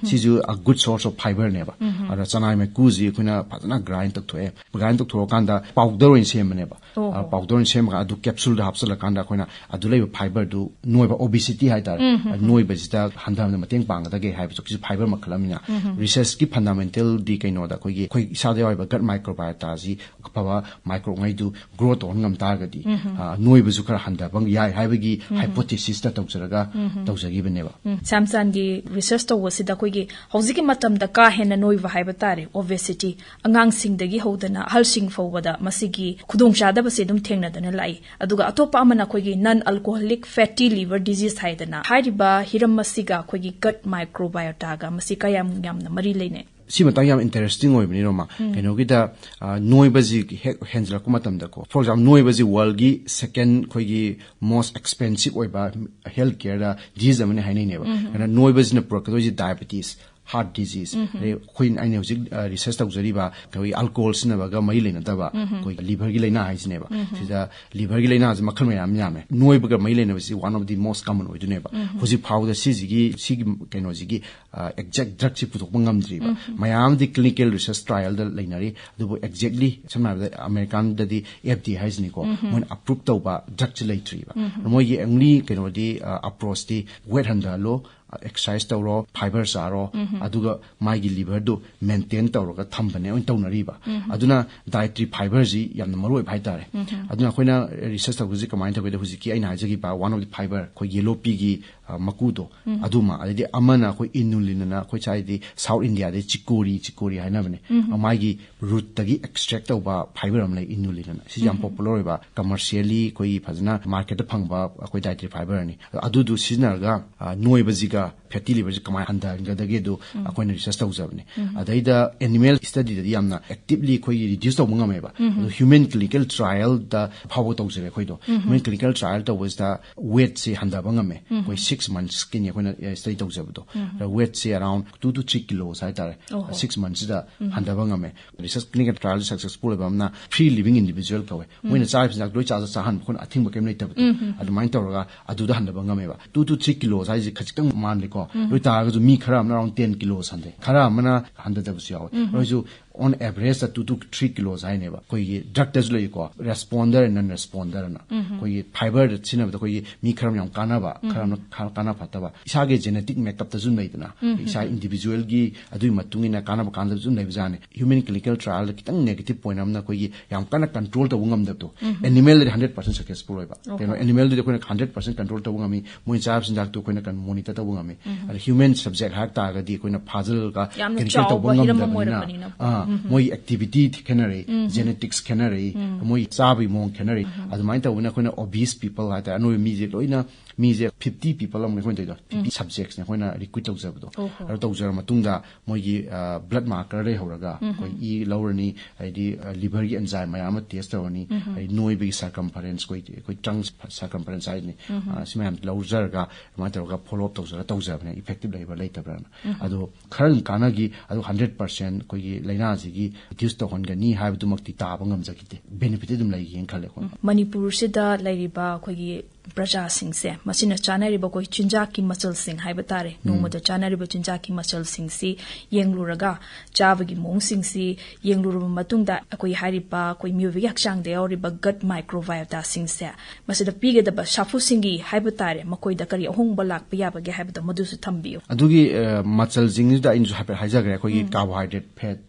ꯁꯤꯁꯨ ꯑ ꯒꯨꯗ ꯁꯣꯔꯁ ꯑꯣꯐ ꯐꯥꯏꯕꯔꯅꯦꯕ꯫ ꯑꯗꯣ ꯆꯅꯥꯒꯤ ꯃꯀꯨꯁꯤ ꯑꯩꯈꯣꯏꯅ ꯐꯖꯅ ꯒ꯭ꯔꯥꯏꯟ ꯇꯧꯊꯣꯛꯑꯦ꯫ ꯒ꯭ꯔꯥꯏꯟ ꯇꯧꯊꯣꯛꯑꯀꯥꯟꯗ ꯄꯥꯎꯗꯔ ꯑꯣꯏꯅ ꯁꯦꯝꯕꯅꯦꯕ꯫ ꯑꯣ꯫ ꯑ, ꯄꯥꯎꯗꯔ ꯑꯣꯏꯅ ꯁꯦꯝꯃꯒ ꯑꯗꯨ ꯀꯦꯞꯁꯨꯜꯗ ꯍꯥꯞꯆꯤꯜꯂꯀꯥꯟꯗ ꯑꯩꯈꯣꯏꯅ ꯑꯗꯨ ꯂꯩꯕ ꯐꯥꯏꯕꯔꯗꯨ ꯅꯣꯏꯕ, ꯑꯣꯕꯤꯁꯤꯇꯤ ꯍꯥꯏꯇꯥꯔꯦ, ꯑ, ꯅꯣꯏꯕꯁꯤꯗ ꯍꯟꯊꯍꯟꯕꯗ ꯃꯇꯦꯡ ꯄꯥꯡꯒꯗꯒꯦ ꯍꯥꯏꯕꯁꯨ ꯁꯤ ꯐꯥꯏꯕꯔ ꯃꯈꯜ ꯑꯃꯅꯤꯅ꯫ ꯔꯤꯁꯔꯁꯀꯤ ꯐꯟꯗꯥꯃꯦꯟꯇꯦꯜꯗꯤ ꯀꯩꯅꯣꯗ ꯑꯩꯈꯣꯏꯒꯤ, ꯑꯩꯈꯣꯏ ꯏꯁꯥꯗ ꯌꯥꯎꯔꯤꯕ ꯒꯠ ꯃꯥꯏꯀ꯭ꯔꯣꯕꯥꯏꯑꯣꯇꯥꯁꯤ ꯑꯐꯕ ꯃꯥꯏꯀ꯭ꯔꯣꯕꯉꯩꯗꯨ ꯒ꯭ꯔꯣ ꯇꯧꯍꯟ ꯉꯝ ꯇꯥꯔꯒꯗꯤ, ꯑ, ꯅꯣꯏꯕꯁꯨ ꯈꯔ ꯍꯟꯊꯕ ꯌꯥꯏ ꯍꯥꯏꯕꯒꯤ ꯍꯥꯏꯄꯣꯊꯦꯁꯤꯁꯇ ꯇꯧꯖꯔꯒ ꯇꯧꯖꯈꯤꯕꯅꯦꯕ꯫ ꯎꯝ, ꯁ꯭ꯌꯥꯝꯆꯥꯟꯒꯤ ꯔꯤꯁꯔꯁ ꯇꯧꯕꯁꯤꯗ ꯑꯩꯈꯣꯏꯒꯤ ꯍꯧꯖꯤꯛꯀꯤ ꯃꯇꯝꯗ ꯀꯥ ꯍꯦꯟꯅ ꯅꯣꯏꯕ ꯍꯥꯏꯕ ꯇꯥꯔꯦ, ꯑꯣꯕꯦꯁꯤꯇꯤ, ꯑꯉꯥꯡꯁꯤꯡꯗꯒꯤ ꯍꯧꯗꯅ ꯑꯍꯜꯁꯤꯡ ꯐꯥꯎꯕꯗ ꯃꯁꯤꯒꯤ ꯈꯨꯗꯣꯡꯆꯥꯗꯕꯁꯦ ꯑꯗꯨꯝ ꯊꯦꯡꯅꯗꯅ ꯂꯥꯛꯏ꯫ ꯑꯗꯨꯒ ꯑꯇꯣꯞꯄ ꯑꯃꯅ ꯑꯩꯈꯣꯏꯒꯤ ꯅꯟ ꯑꯜꯀꯣꯍꯣꯂꯤꯛ ꯐꯦꯇꯤ ꯂꯤꯚꯔ ꯗꯤꯖꯤꯁ ꯍꯥꯏꯗꯅ ꯍꯥꯏꯔꯤꯕ ꯍꯤꯔꯝ ꯑꯁꯤꯒ ꯑꯩꯈꯣꯏꯒꯤ ꯒꯠ ꯃꯥꯏꯀ꯭ꯔꯣꯕꯥꯏꯑꯣꯇꯥꯒ ꯃꯁꯤ ꯀꯌꯥꯝ ꯌꯥꯝꯅ ꯃꯔꯤ ꯂꯩꯅꯩ? ꯁꯤ ꯃꯇꯥꯡ ꯌꯥꯝ ꯏꯟꯇꯔꯦꯁꯇꯤꯡ ꯑꯣꯏꯕꯅꯤ, ꯔꯣꯃꯥ꯫ ꯀꯩꯅꯣꯒꯤꯗ, ꯑ, ꯅꯣꯏꯕꯁꯤ ꯍꯦꯛ ꯍꯦꯟꯖꯜꯂꯛꯄ ꯃꯇꯝꯗꯀꯣ, ꯐꯣꯔ ꯑꯦꯛꯖꯥꯝꯄꯜ, ꯅꯣꯏꯕꯁꯤ ꯋꯥꯔꯜꯒꯤ ꯁꯦꯀꯦꯟ ꯑꯩꯈꯣꯏꯒꯤ ꯃꯣꯁ ꯑꯦꯛꯁꯄꯦꯟꯁꯤꯞ ꯑꯣꯏꯕ ꯍꯦꯜꯊ ꯀꯦꯌꯔꯗ ꯗꯤꯖꯤꯖ ꯑꯃꯅꯤ ꯍꯥꯏꯅꯩꯅꯦꯕ꯫ ꯑꯗꯨꯅ ꯅꯣꯏꯕꯁꯤꯅ ꯄꯨꯔꯛꯀꯗꯣꯏꯁꯦ ꯗꯥꯏꯕꯦꯇꯤꯁ, ꯍꯥꯔꯠ ꯗꯤꯖꯤꯖ, ꯑꯗꯩ ꯑꯩꯈꯣꯏ, ꯑꯩꯅ ꯍꯧꯖꯤꯛ, ꯑ, ꯔꯤꯁꯔꯁ ꯇꯧꯖꯔꯤꯕ ꯑꯩꯈꯣꯏ ꯑꯜꯀꯣꯍꯣꯜ ꯁꯤꯖꯤꯟꯅꯕꯒ ꯃꯔꯤ ꯂꯩꯅꯗꯕ ꯑꯩꯈꯣꯏ ꯂꯤꯚꯔꯒꯤ ꯂꯥꯏꯅꯥ ꯍꯥꯏꯁꯤꯅꯦꯕ꯫ ꯁꯤꯗ ꯂꯤꯚꯔꯒꯤ ꯂꯥꯏꯅꯥꯁꯤ ꯃꯈꯜ ꯃꯌꯥꯝ ꯌꯥꯝꯃꯦ꯫ ꯅꯣꯏꯕꯒ ꯃꯔꯤ ꯂꯩꯅꯕꯁꯤ one of the most common ꯑꯣꯏꯗꯣꯏꯅꯦꯕ꯫ ꯍꯧꯖꯤꯛ ꯐꯥꯎꯕꯗ ꯁꯤꯁꯤꯒꯤ, ꯁꯤꯒꯤ ꯀꯩꯅꯣꯁꯤꯒꯤ ꯑꯦꯛꯖꯦꯛ ꯗ꯭ꯔꯒꯁꯤ ꯄꯨꯊꯣꯛꯄ ꯉꯝꯗ꯭ꯔꯤꯕ꯫ ꯃꯌꯥꯝ ꯑꯃꯗꯤ ꯀ꯭ꯂꯤꯅꯤꯀꯦꯜ ꯔꯤꯁꯔꯁ ꯇ꯭ꯔꯥꯏꯌꯦꯜꯗ ꯂꯩꯅꯔꯤ, ꯑꯗꯨꯕꯨ ꯑꯦꯛꯖꯦꯛꯂꯤ ꯁꯝꯅ ꯍꯥꯏꯔꯕꯗ ꯑꯃꯦꯔꯤꯀꯥꯟꯗꯗꯤ ꯑꯦꯐ ꯗꯤ ꯑꯦ ꯍꯥꯏꯁꯤꯅꯤꯀꯣ, ꯃꯣꯏꯅ ꯑꯄ꯭ꯔꯨꯞ ꯇꯧꯕ ꯗ꯭ꯔꯒꯁꯤ ꯂꯩꯇ꯭ꯔꯤꯕ꯫ ꯃꯣꯏꯒꯤ ꯑꯣꯡꯂꯤ ꯀꯩꯅꯣꯗꯤ, ꯑ, ꯑꯦꯄ꯭ꯔꯣꯆꯇꯤ ꯋꯦꯠ ꯍꯟꯊꯍꯜꯂꯣ, ꯑꯦꯛꯁꯔꯁꯥꯏꯁ ꯇꯧꯔꯣ, ꯐꯥꯏꯕꯔ ꯆꯥꯔꯣ, ꯑꯗꯨꯒ ꯃꯥꯒꯤ ꯂꯤꯚꯔꯗꯨ ꯃꯦꯟꯇꯦꯟ ꯇꯧꯔꯒ ꯊꯝꯕꯅꯦ ꯑꯣꯏꯅ ꯇꯧꯅꯔꯤꯕ꯫ ꯑꯗꯨꯅ ꯗꯥꯏꯇ꯭ꯔꯤ ꯐꯥꯏꯕꯔꯁꯤ ꯌꯥꯝꯅ ꯃꯔꯨ ꯑꯣꯏꯕ ꯍꯥꯏꯇꯥꯔꯦ꯫ ꯑꯗꯨꯅ ꯑꯩꯈꯣꯏꯅ ꯔꯤꯁꯔꯁ ꯇꯧꯕꯁꯤ ꯀꯃꯥꯏꯅ ꯇꯧꯒꯦꯗ, ꯍꯧꯖꯤꯛꯀꯤ ꯑꯩꯅ ꯍꯥꯏꯖꯈꯤꯕ one of the fiber, ꯑꯩꯈꯣꯏ ꯌꯦꯂꯣ ꯄꯤꯒꯤ ꯑ, ꯃꯀꯨꯗꯣ, ꯑꯗꯨꯃ, ꯑꯗꯩꯗꯤ ꯑꯃꯅ ꯑꯩꯈꯣꯏ inulin ꯑꯅ ꯑꯩꯈꯣꯏ ꯁ꯭ꯋꯥꯏꯗꯤ South India ꯗꯤ ꯆꯤꯀꯣꯔꯤ, ꯆꯤꯀꯣꯔꯤ ꯍꯥꯏꯅꯕꯅꯦ꯫ ꯃꯥꯒꯤ root ꯇꯒꯤ extract ꯇꯧꯕ fiber ꯑꯃ ꯂꯩ, inulin ꯑꯅ꯫ ꯁꯤꯁꯦ ꯌꯥꯝ popular ꯑꯣꯏꯕ, commercially ꯑꯩꯈꯣꯏꯒꯤ ꯐꯖꯅ market ꯇ ꯐꯪꯕ ꯑꯩꯈꯣꯏ dietary fiber ꯅꯤ꯫ ꯑꯗꯨꯗꯨ ꯁꯤꯖꯤꯟꯅꯔꯒ, ꯑ, ꯅꯣꯏꯕꯁꯤꯒ fatty liver ꯁꯦ ꯀꯃꯥꯏꯅ ꯍꯟꯊꯍꯟꯒꯗꯒꯦ ꯑꯗꯨ ꯑꯩꯈꯣꯏꯅ research ꯇꯧꯖꯕꯅꯦ꯫ ꯑꯗꯩꯗ animal study ꯗꯗꯤ ꯌꯥꯝꯅ actively ꯑꯩꯈꯣꯏꯒꯤ reduce ꯇꯧꯕ ꯉꯝꯃꯦꯕ꯫ ꯑꯗꯣ human clinical trial ꯗ ꯐꯥꯎꯕ ꯇꯧꯖꯔꯦ ꯑꯩꯈꯣꯏꯗꯣ꯫ Human clinical trial ꯇꯧꯕꯁꯤꯗ weight ꯁꯦ ꯍꯟꯊꯕ ꯉꯝꯃꯦ꯫ ꯑꯩꯈꯣꯏ six months ꯀꯤꯅꯤ ꯑꯩꯈꯣꯏꯅ, ꯑ, study ꯇꯧꯖꯕꯗꯣ꯫ ꯑꯗ weight say around two to three kilos ꯍꯥꯏꯇꯥꯔꯦ꯫ ꯑꯣꯍꯣ꯫ Six months ꯁꯤꯗ ꯍꯟꯊꯕ ꯉꯝꯃꯦ꯫ Research clinical trial successful ꯑꯣꯏꯕ ꯑꯃꯅ free living individual ꯀꯧꯋꯦ꯫ ꯃꯣꯏꯅ ꯆꯥꯔꯤꯕ ꯆꯤꯟꯖꯥꯛ ꯂꯣꯏ ꯆꯥ-, ꯆꯥꯍꯟꯕ, ꯑꯩꯈꯣꯏꯅ ꯑꯊꯤꯡꯕ ꯀꯩꯝ ꯂꯩꯇꯕꯗꯣ꯫ ꯑꯗꯨꯃꯥꯏꯅ ꯇꯧꯔꯒ ꯑꯗꯨꯗ ꯍꯟꯊꯕ ꯉꯝꯃꯦꯕ꯫ Two to three kilos ꯍꯥꯏꯁꯦ ꯈꯖꯤꯛꯇꯪ ꯃꯥꯟꯗꯦꯀꯣ꯫ ꯑꯗꯨ ꯑꯣꯏ ꯇꯥꯔꯒꯁꯨ ꯃꯤ ꯈꯔ ꯑꯃꯅ around ten kilos ꯍꯟꯊꯩ, ꯈꯔ ꯑꯃꯅ ꯍꯟꯊꯗꯕꯁꯨ ꯌꯥꯎꯋꯦ꯫ ꯑꯗꯨ ꯑꯣꯏꯔꯁꯨ on average ꯇ two to three kilos ꯍꯥꯏꯅꯦꯕ꯫ ꯑꯩꯈꯣꯏꯒꯤ drug ꯇꯁꯨ ꯂꯩꯀꯣ, responder and non responder ꯑꯅ꯫ ꯑꯩꯈꯣꯏꯒꯤ fiber ꯗ ꯁꯤꯖꯤꯟꯅꯕꯗ ꯑꯩꯈꯣꯏꯒꯤ ꯃꯤ ꯈꯔ ꯑꯃ ꯌꯥꯝ ꯀꯥꯟꯅꯕ, ꯈꯔ ꯑꯃꯅ ꯈꯔ ꯀꯥꯟꯅ ꯐꯠꯇꯕ꯫ ꯏꯁꯥꯒꯤ genetic makeup ꯇꯁꯨ ꯂꯩꯗꯅ, ꯏꯁꯥ individual ꯒꯤ ꯑꯗꯨꯒꯤ ꯃꯇꯨꯡ ꯏꯟꯅ ꯀꯥꯟꯅꯕ ꯀꯥꯟꯅꯗꯕꯁꯨ ꯂꯩꯕꯖꯥꯠꯅꯤ꯫ Human clinical trial ꯗ ꯈꯤꯇꯪ negative point ꯑꯃꯅ ꯑꯩꯈꯣꯏꯒꯤ ꯌꯥꯝ ꯀꯟꯅ control ꯇꯧꯕ ꯉꯝꯗꯕꯗꯣ꯫ Animal ꯗꯗꯤ hundred percent successful ꯑꯣꯏꯕ꯫ ꯑꯣꯍꯣ꯫ ꯀꯩꯅꯣ, animal ꯗꯗꯤ ꯑꯩꯈꯣꯏꯅ hundred percent control ꯇꯧꯕ ꯉꯝꯃꯤ, ꯃꯣꯏꯅ ꯆꯥꯕ ꯆꯤꯟꯖꯥꯛꯇꯣ ꯑꯩꯈꯣꯏꯅ ꯀꯟ-, monitor ꯇꯧꯕ ꯉꯝꯃꯤ꯫ ꯑꯗ human subject ꯍꯥꯏ ꯇꯥꯔꯒꯗꯤ ꯑꯩꯈꯣꯏꯅ ꯐꯥꯖꯤꯜꯂꯒ ꯌꯥꯝꯅ clinical ꯇꯧꯕ ꯆꯥꯎꯕ ꯍꯤꯔꯝ ꯑꯃ ꯉꯝꯗꯕꯅꯤꯅ, ꯑꯣꯏꯔꯛꯄꯅꯤꯅ꯫ ꯑꯥ, ꯃꯣꯏꯒꯤ activity ꯈꯦꯠꯅꯔꯛꯏ, genetics ꯈꯦꯠꯅꯔꯛꯏ, ꯃꯣꯏ ꯆꯥꯕꯒꯤ ꯃꯑꯣꯡ ꯈꯦꯠꯅꯔꯛꯏ꯫ ꯑꯗꯨꯃꯥꯏꯅ ꯇꯧꯕꯅ ꯑꯩꯈꯣꯏꯅ obese people ꯍꯥꯏꯇꯥꯔꯦ, ꯑꯅꯣꯏꯕ ꯃꯤꯁꯦ ꯂꯣꯏꯅ, ꯃꯤꯁꯦ fifty people ꯑꯃꯅꯦ ꯑꯩꯈꯣꯏꯅ ꯇꯧꯔꯤꯗꯣ, fifty subjects ꯅꯦ ꯑꯩꯈꯣꯏꯅ recruit ꯇꯧꯖꯕꯗꯣ꯫ ꯑꯣꯍꯣ꯫ ꯑꯗꯨ ꯇꯧꯖꯔ ꯃꯇꯨꯡꯗ ꯃꯣꯏꯒꯤ, ꯑ, blood marker ꯂꯩꯍꯧꯔꯒ ꯑꯩꯈꯣꯏ ꯏ ꯂꯧꯔꯅꯤ, ꯍꯥꯏꯗꯤ, ꯑ, liver ꯒꯤ enzyme ꯃꯌꯥꯝ ꯑꯃ test ꯇꯧꯔꯅꯤ, ꯍꯥꯏꯗꯤ ꯅꯣꯏꯕꯒꯤ circumference, ꯑꯩꯈꯣꯏ, ꯑꯩꯈꯣꯏ trunk circumference ꯍꯥꯏꯗꯨꯅꯤ꯫ ꯑ, ꯁꯤ ꯃꯌꯥꯝ ꯂꯧꯖꯔꯒ ꯑꯗꯨꯃꯥꯏꯅ ꯇꯧꯔꯒ follow up ꯇꯧꯖꯔ ꯇꯧꯖꯕꯅꯦ, effective ꯂꯩꯕ꯭ꯔꯥ ꯂꯩꯇꯕ꯭ꯔꯥꯅ꯫ ꯑꯗꯣ ꯈꯔ ꯑꯗꯨꯝ ꯀꯥꯟꯅꯈꯤ꯫ ꯑꯗꯣ hundred percent ꯑꯩꯈꯣꯏꯒꯤ ꯂꯥꯏꯅꯥꯁꯤꯒꯤ reduce ꯇꯧꯍꯟꯒꯅꯤ ꯍꯥꯏꯕꯗꯨꯃꯛꯇꯤ ꯇꯥꯕ ꯉꯝꯖꯈꯤꯗꯦ꯫ Benefit ꯇꯤ ꯑꯗꯨꯝ ꯂꯩꯒꯦꯅ ꯈꯜꯂꯦ ꯑꯩꯈꯣꯏ꯫ ꯃꯅꯤꯄꯨꯔꯁꯤꯗ ꯂꯩꯔꯤꯕ ꯑꯩꯈꯣꯏꯒꯤ ꯄ꯭ꯔꯖꯥꯁꯤꯡꯁꯦ, ꯃꯁꯤꯅ ꯆꯥꯅꯔꯤꯕ ꯑꯩꯈꯣꯏ ꯆꯤꯟꯖꯥꯛꯀꯤ ꯃꯆꯜꯁꯤꯡ ꯍꯥꯏꯕ ꯇꯥꯔꯦ, ꯅꯣꯡꯃꯗ ꯆꯥꯅꯔꯤꯕ ꯆꯤꯟꯖꯥꯛꯀꯤ ꯃꯆꯜꯁꯤꯡꯁꯤ ꯌꯦꯡꯂꯨꯔꯒ, ꯆꯥꯕꯒꯤ ꯃꯑꯣꯡꯁꯤꯡꯁꯤ ꯌꯦꯡꯂꯨꯔꯕ ꯃꯇꯨꯡꯗ, ꯑꯩꯈꯣꯏ ꯍꯥꯏꯔꯤꯕ ꯑꯩꯈꯣꯏ ꯃꯤꯑꯣꯏꯕꯒꯤ ꯍꯛꯆꯥꯡꯗ ꯌꯥꯎꯔꯤꯕ gut microbiota ꯁꯤꯡꯁꯦ, ꯃꯁꯤꯗ ꯄꯤꯒꯗꯕ ꯁꯥꯐꯨꯁꯤꯡꯒꯤ ꯍꯥꯏꯕ ꯇꯥꯔꯦ, ꯃꯈꯣꯏꯗ ꯀꯔꯤ ꯑꯍꯣꯡꯕ ꯂꯥꯛꯄ ꯌꯥꯕꯒꯦ ꯍꯥꯏꯕꯗꯣ ꯃꯗꯨꯁꯨ ꯊꯝꯕꯤꯌꯨ꯫ ꯑꯗꯨꯒꯤ, ꯑ, ꯃꯆꯜꯁꯤꯡꯁꯤꯗ ꯑꯩꯅꯁꯨ ꯍꯥꯏꯐꯦꯠ ꯍꯥꯏꯖꯈ꯭ꯔꯦ꯫ ꯑꯩꯈꯣꯏꯒꯤ carbohydrate, fat,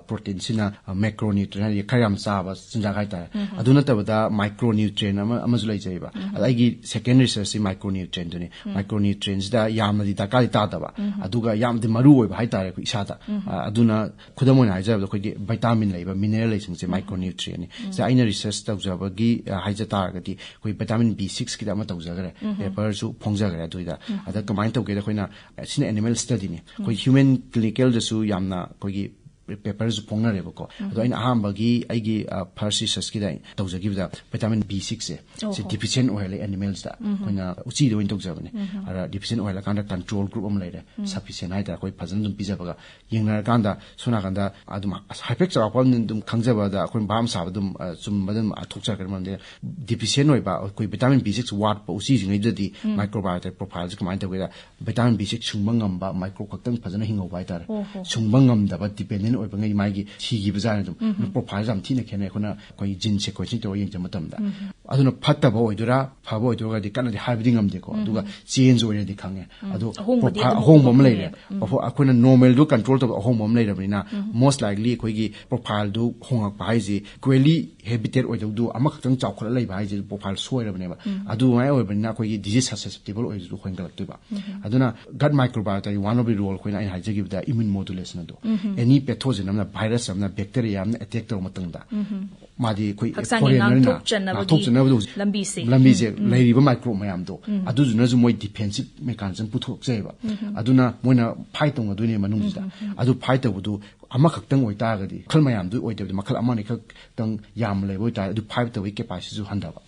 ꯄ꯭ꯔꯣꯇꯤꯟꯁꯤꯅ ꯃꯦꯀ꯭ꯔꯣꯅ꯭ꯌꯨꯇ꯭ꯔꯤꯌꯦꯟ ꯍꯥꯏꯗꯤ ꯈꯔ ꯌꯥꯝ ꯆꯥꯕ ꯆꯤꯟꯖꯥꯛ ꯍꯥꯏꯇꯥꯔꯦ꯫ ꯑꯗꯨ ꯅꯠꯇꯕꯗ ꯃꯥꯏꯀ꯭ꯔꯣꯅ꯭ꯌꯨꯇ꯭ꯔꯤꯌꯦꯟ ꯑꯃ ꯑꯃꯁꯨ ꯂꯩꯖꯩꯕ꯫ ꯑꯗ ꯑꯩꯒꯤ ꯁꯦꯀꯦꯟ ꯔꯤꯁꯔꯁꯁꯤ ꯃꯥꯏꯀ꯭ꯔꯣꯅ꯭ꯌꯨꯇ꯭ꯔꯤꯌꯦꯟꯗꯨꯅꯤ꯫ ꯃꯥꯏꯀ꯭ꯔꯣꯅ꯭ꯌꯨꯇ꯭ꯔꯤꯌꯦꯟꯁꯤꯗ ꯌꯥꯝꯅꯗꯤ ꯗꯔꯀꯥꯔꯗꯤ ꯇꯥꯗꯕ, ꯑꯗꯨꯒ ꯌꯥꯝꯗꯤ ꯃꯔꯨ ꯑꯣꯏꯕ ꯍꯥꯏꯇꯥꯔꯦ ꯑꯩꯈꯣꯏ ꯏꯁꯥꯗ꯫ ꯑ, ꯑꯗꯨꯅ ꯈꯨꯗꯝ ꯑꯣꯏꯅ ꯍꯥꯏꯖꯔꯕꯗ ꯑꯩꯈꯣꯏꯒꯤ ꯚꯤꯇꯥꯃꯤꯟ ꯂꯩꯕ, ꯃꯤꯅꯔꯦꯜ ꯂꯩꯁꯤꯡꯁꯦ ꯃꯥꯏꯀ꯭ꯔꯣꯅ꯭ꯌꯨꯇ꯭ꯔꯤꯌꯦꯟꯅꯤ꯫ ꯁꯤꯗ ꯑꯩꯅ ꯔꯤꯁꯔꯁ ꯇꯧꯖꯕꯒꯤ, ꯑ, ꯍꯥꯏꯖ ꯇꯥꯔꯒꯗꯤ ꯑꯩꯈꯣꯏ ꯚꯤꯇꯥꯃꯤꯟ ꯕꯤ ꯁꯤꯛꯁꯀꯤꯗ ꯑꯃ ꯇꯧꯖꯈ꯭ꯔꯦ, ꯄꯦꯄꯔꯁꯨ ꯐꯣꯡꯖꯈ꯭ꯔꯦ꯫ ꯑꯗꯨꯏꯗ ꯑꯗ ꯀꯃꯥꯏꯅ ꯇꯧꯒꯦꯗ ꯑꯩꯈꯣꯏꯅ, ꯑ, ꯁꯤꯅ ꯑꯦꯅꯤꯃꯦꯜ ꯁ꯭ꯇꯗꯤꯅꯤ꯫ ꯑꯩꯈꯣꯏ ꯍ꯭ꯌꯨꯃꯦꯟ ꯀ꯭ꯂꯤꯅꯤꯀꯦꯜꯗꯁꯨ ꯌꯥꯝꯅ ꯑꯩꯈꯣꯏꯒꯤ ꯄꯦꯄꯔꯁꯨ ꯐꯣꯡꯅꯔꯦꯕꯀꯣ꯫ ꯑꯗꯣ ꯑꯩꯅ ꯑꯍꯥꯟꯕꯒꯤ ꯑꯩꯒꯤ, ꯑ, ꯐꯥꯔꯁ ꯔꯤꯁꯔꯁꯀꯤꯗ ꯑꯩꯅ ꯇꯧꯖꯈꯤꯕꯗ ꯚꯤꯇꯥꯃꯤꯟ ꯕꯤ ꯁꯤꯛꯁꯁꯦ ꯁꯤ ꯑꯣꯍꯣ꯫ ꯗꯤꯐꯤꯁꯤꯌꯦꯟ ꯑꯣꯏꯍꯜꯂꯦ ꯑꯦꯅꯤꯃꯦꯜꯁꯇ꯫ ꯑꯩꯈꯣꯏꯅ ꯎꯆꯤꯗ ꯑꯣꯏꯅ ꯇꯧꯖꯕꯅꯦ꯫ ꯑꯗ ꯗꯤꯐꯤꯁꯤꯌꯦꯟ ꯑꯣꯏꯍꯜꯂꯀꯥꯟꯗ ꯀꯟꯇ꯭ꯔꯣꯜ ꯒ꯭ꯔꯨꯞ ꯑꯃ ꯂꯩꯔꯦ, ꯁꯐꯤꯁꯤꯌꯦꯟ ꯍꯥꯏꯇꯥꯔꯦ꯫ ꯑꯩꯈꯣꯏ ꯐꯖꯅ ꯑꯗꯨꯝ ꯄꯤꯖꯕꯒ ꯌꯦꯡꯅꯔꯀꯥꯟꯗ ꯁꯣꯝ ꯅꯥꯀꯟꯗ ꯑꯗꯨꯝ ꯍꯥꯏꯐꯦꯠ ꯆꯥꯎꯔꯥꯛꯄ ꯑꯃ ꯑꯗꯨꯝ ꯈꯪꯖꯕꯗ ꯑꯩꯈꯣꯏ ꯚꯥꯞ ꯁꯥꯕ ꯑꯗꯨꯝ, ꯑ, ꯆꯨꯝꯕ ꯑꯗꯨꯝ ꯊꯣꯛꯆꯔꯛꯀꯅꯤ꯫ ꯃꯔꯝꯗꯤ ꯗꯤꯐꯤꯁꯤꯌꯦꯟ ꯑꯣꯏꯕ ꯑꯩꯈꯣꯏ ꯚꯤꯇꯥꯃꯤꯟ ꯕꯤ ꯁꯤꯛꯁ ꯋꯥꯠꯄ ꯎꯆꯤꯁꯤꯡꯉꯩꯗꯗꯤ ꯃꯥꯏꯀ꯭ꯔꯣꯕꯥꯏꯑꯣꯇ ꯄ꯭ꯔꯣꯐꯥꯏꯜꯁꯦ ꯀꯃꯥꯏꯅ ꯇꯧꯒꯦꯗ ꯚꯤꯇꯥꯃꯤꯟ ꯕꯤ ꯁꯤꯛꯁ ꯁꯨꯡꯕ ꯉꯝꯕ ꯃꯥꯏꯀ꯭ꯔꯣ ꯈꯛꯇꯪ ꯐꯖꯅ ꯍꯤꯡꯍꯧꯕ ꯍꯥꯏꯇꯥꯔꯦ꯫ ꯑꯣ ꯍꯣ꯫ ꯁꯨꯡꯕ ꯉꯝꯗꯕ ꯗꯤꯄꯦꯟꯗꯦꯟ ꯑꯣꯏꯕꯉꯩ ꯃꯥꯒꯤ ꯁꯤꯈꯤꯕ ꯖꯥꯠꯅꯤ ꯑꯗꯨꯝ꯫ ꯄ꯭ꯔꯣꯐꯥꯏꯜꯁꯦ ꯌꯥꯝ ꯊꯤꯅ ꯈꯦꯠꯅꯩ ꯑꯩꯈꯣꯏꯅ ꯑꯩꯈꯣꯏ ꯖꯤꯟ ꯁꯦꯀ꯭ꯋꯦꯟꯁꯤꯡ ꯇꯧꯔꯒ ꯌꯦꯡꯖꯕ ꯃꯇꯝꯗ꯫ ꯑꯗꯨꯅ ꯐꯠꯇꯕ ꯑꯣꯏꯗꯣꯏꯔꯥ ꯐꯕ ꯑꯣꯏꯗꯣꯏꯔꯒꯗꯤ ꯀꯟꯅꯗꯤ ꯍꯥꯏꯕꯗꯤ ꯉꯝꯗꯦꯀꯣ꯫ ꯑꯗꯨꯒ ꯆꯦꯟꯖ ꯑꯣꯏꯔꯗꯤ ꯈꯪꯉꯦ꯫ ꯑꯗꯣ ꯑꯍꯣꯡꯕꯗꯤ ꯄ꯭ꯔꯣꯐꯥꯏꯜ ꯑꯗꯨꯝ ꯑꯍꯣꯡꯕ ꯑꯃ ꯂꯩꯔꯦ꯫ ꯍꯣꯡꯉꯦꯕ꯫ ꯄ꯭ꯔꯣꯐ-, ꯑꯩꯈꯣꯏꯅ ꯅꯣꯔꯃꯦꯜꯗꯨ ꯀꯟꯇ꯭ꯔꯣꯜ ꯇꯧꯕ ꯑꯍꯣꯡꯕ ꯑꯃ ꯂꯩꯔꯕꯅꯤꯅ most likely ꯑꯩꯈꯣꯏꯒꯤ ꯄ꯭ꯔꯣꯐꯥꯏꯜꯗꯨ ꯍꯣꯡꯉꯛꯄ ꯍꯥꯏꯁꯤ ꯏꯀ꯭ꯋꯦꯂꯤ ꯍꯦꯕꯤꯇꯦꯠ ꯑꯣꯏꯗꯧꯗꯨ ꯑꯃꯈꯛꯇꯪ ꯆꯥꯎꯈꯠꯂ ꯂꯩꯕ ꯍꯥꯏꯁꯤ ꯄ꯭ꯔꯣꯐꯥꯏꯜ ꯁꯣꯏꯔꯕꯅꯦꯕ꯫ ꯑꯗꯨꯃꯥꯏꯅ ꯑꯣꯏꯕꯅꯤꯅ ꯑꯩꯈꯣꯏꯒꯤ disease susceptible ꯑꯣꯏꯕꯗꯨ ꯍꯦꯟꯒꯠꯂꯛꯇꯣꯏꯕ꯫ ꯑꯗꯨꯅ gut microbiota one of the role ꯑꯩꯈꯣꯏꯅ ꯑꯩꯅ ꯍꯥꯏꯖꯈꯤꯕꯗ immune modulation ꯑꯗꯣ꯫ Any pathogen ꯑꯃꯅ, ꯚꯥꯏꯔꯁ ꯑꯃꯅ, ꯕꯦꯛꯇꯦꯔꯤꯌꯥ ꯑꯃꯅ ꯑꯦꯇꯦꯛ ꯇꯧꯕ ꯃꯇꯝꯗ ꯃꯥꯗꯤ ꯑꯩꯈꯣꯏ ꯍꯛꯆꯥꯡꯒꯤ foreignerꯅ ꯉꯥꯛꯊꯣꯛꯆꯅꯕꯒꯤ ꯉꯥꯛꯊꯣꯛꯆꯅꯕꯗꯣ ꯂꯝꯕꯤꯁꯦ꯫ ꯂꯝꯕꯤꯁꯦ ꯂꯩꯔꯤꯕ ꯃꯥꯏꯀ꯭ꯔꯣ ꯃꯌꯥꯝꯗꯣ ꯑꯗꯨꯗꯨꯅꯁꯨ ꯃꯣꯏ ꯗꯤꯐꯦꯟꯁꯤꯞ ꯃꯦꯀꯥꯅꯤꯖꯝ ꯄꯨꯊꯣꯛꯆꯩꯕ꯫ ꯑꯗꯨꯅ ꯃꯣꯏꯅ ꯐꯥꯏꯠ ꯇꯧꯅꯗꯣꯏꯅꯦ ꯃꯅꯨꯡꯁꯤꯗ꯫ ꯑꯗꯨ ꯐꯥꯏꯠ ꯇꯧꯕꯗꯨ ꯑꯃꯈꯛꯇꯪ ꯑꯣꯏꯇꯥꯔꯒꯗꯤ, ꯃꯈꯜ ꯃꯌꯥꯝꯗꯨ ꯑꯣꯏꯗꯕꯤꯗ ꯃꯈꯜ ꯑꯃ ꯑꯅꯤꯈꯛꯇꯪ ꯌꯥꯝꯅ ꯂꯩꯕ ꯑꯣꯏꯇꯥꯔꯗꯤ, ꯑꯗꯨ ꯐꯥꯏꯠ ꯇꯧꯕꯒꯤ ꯀꯦꯄꯥꯁꯤꯇꯤꯁꯨ ꯍꯟꯊꯕ꯫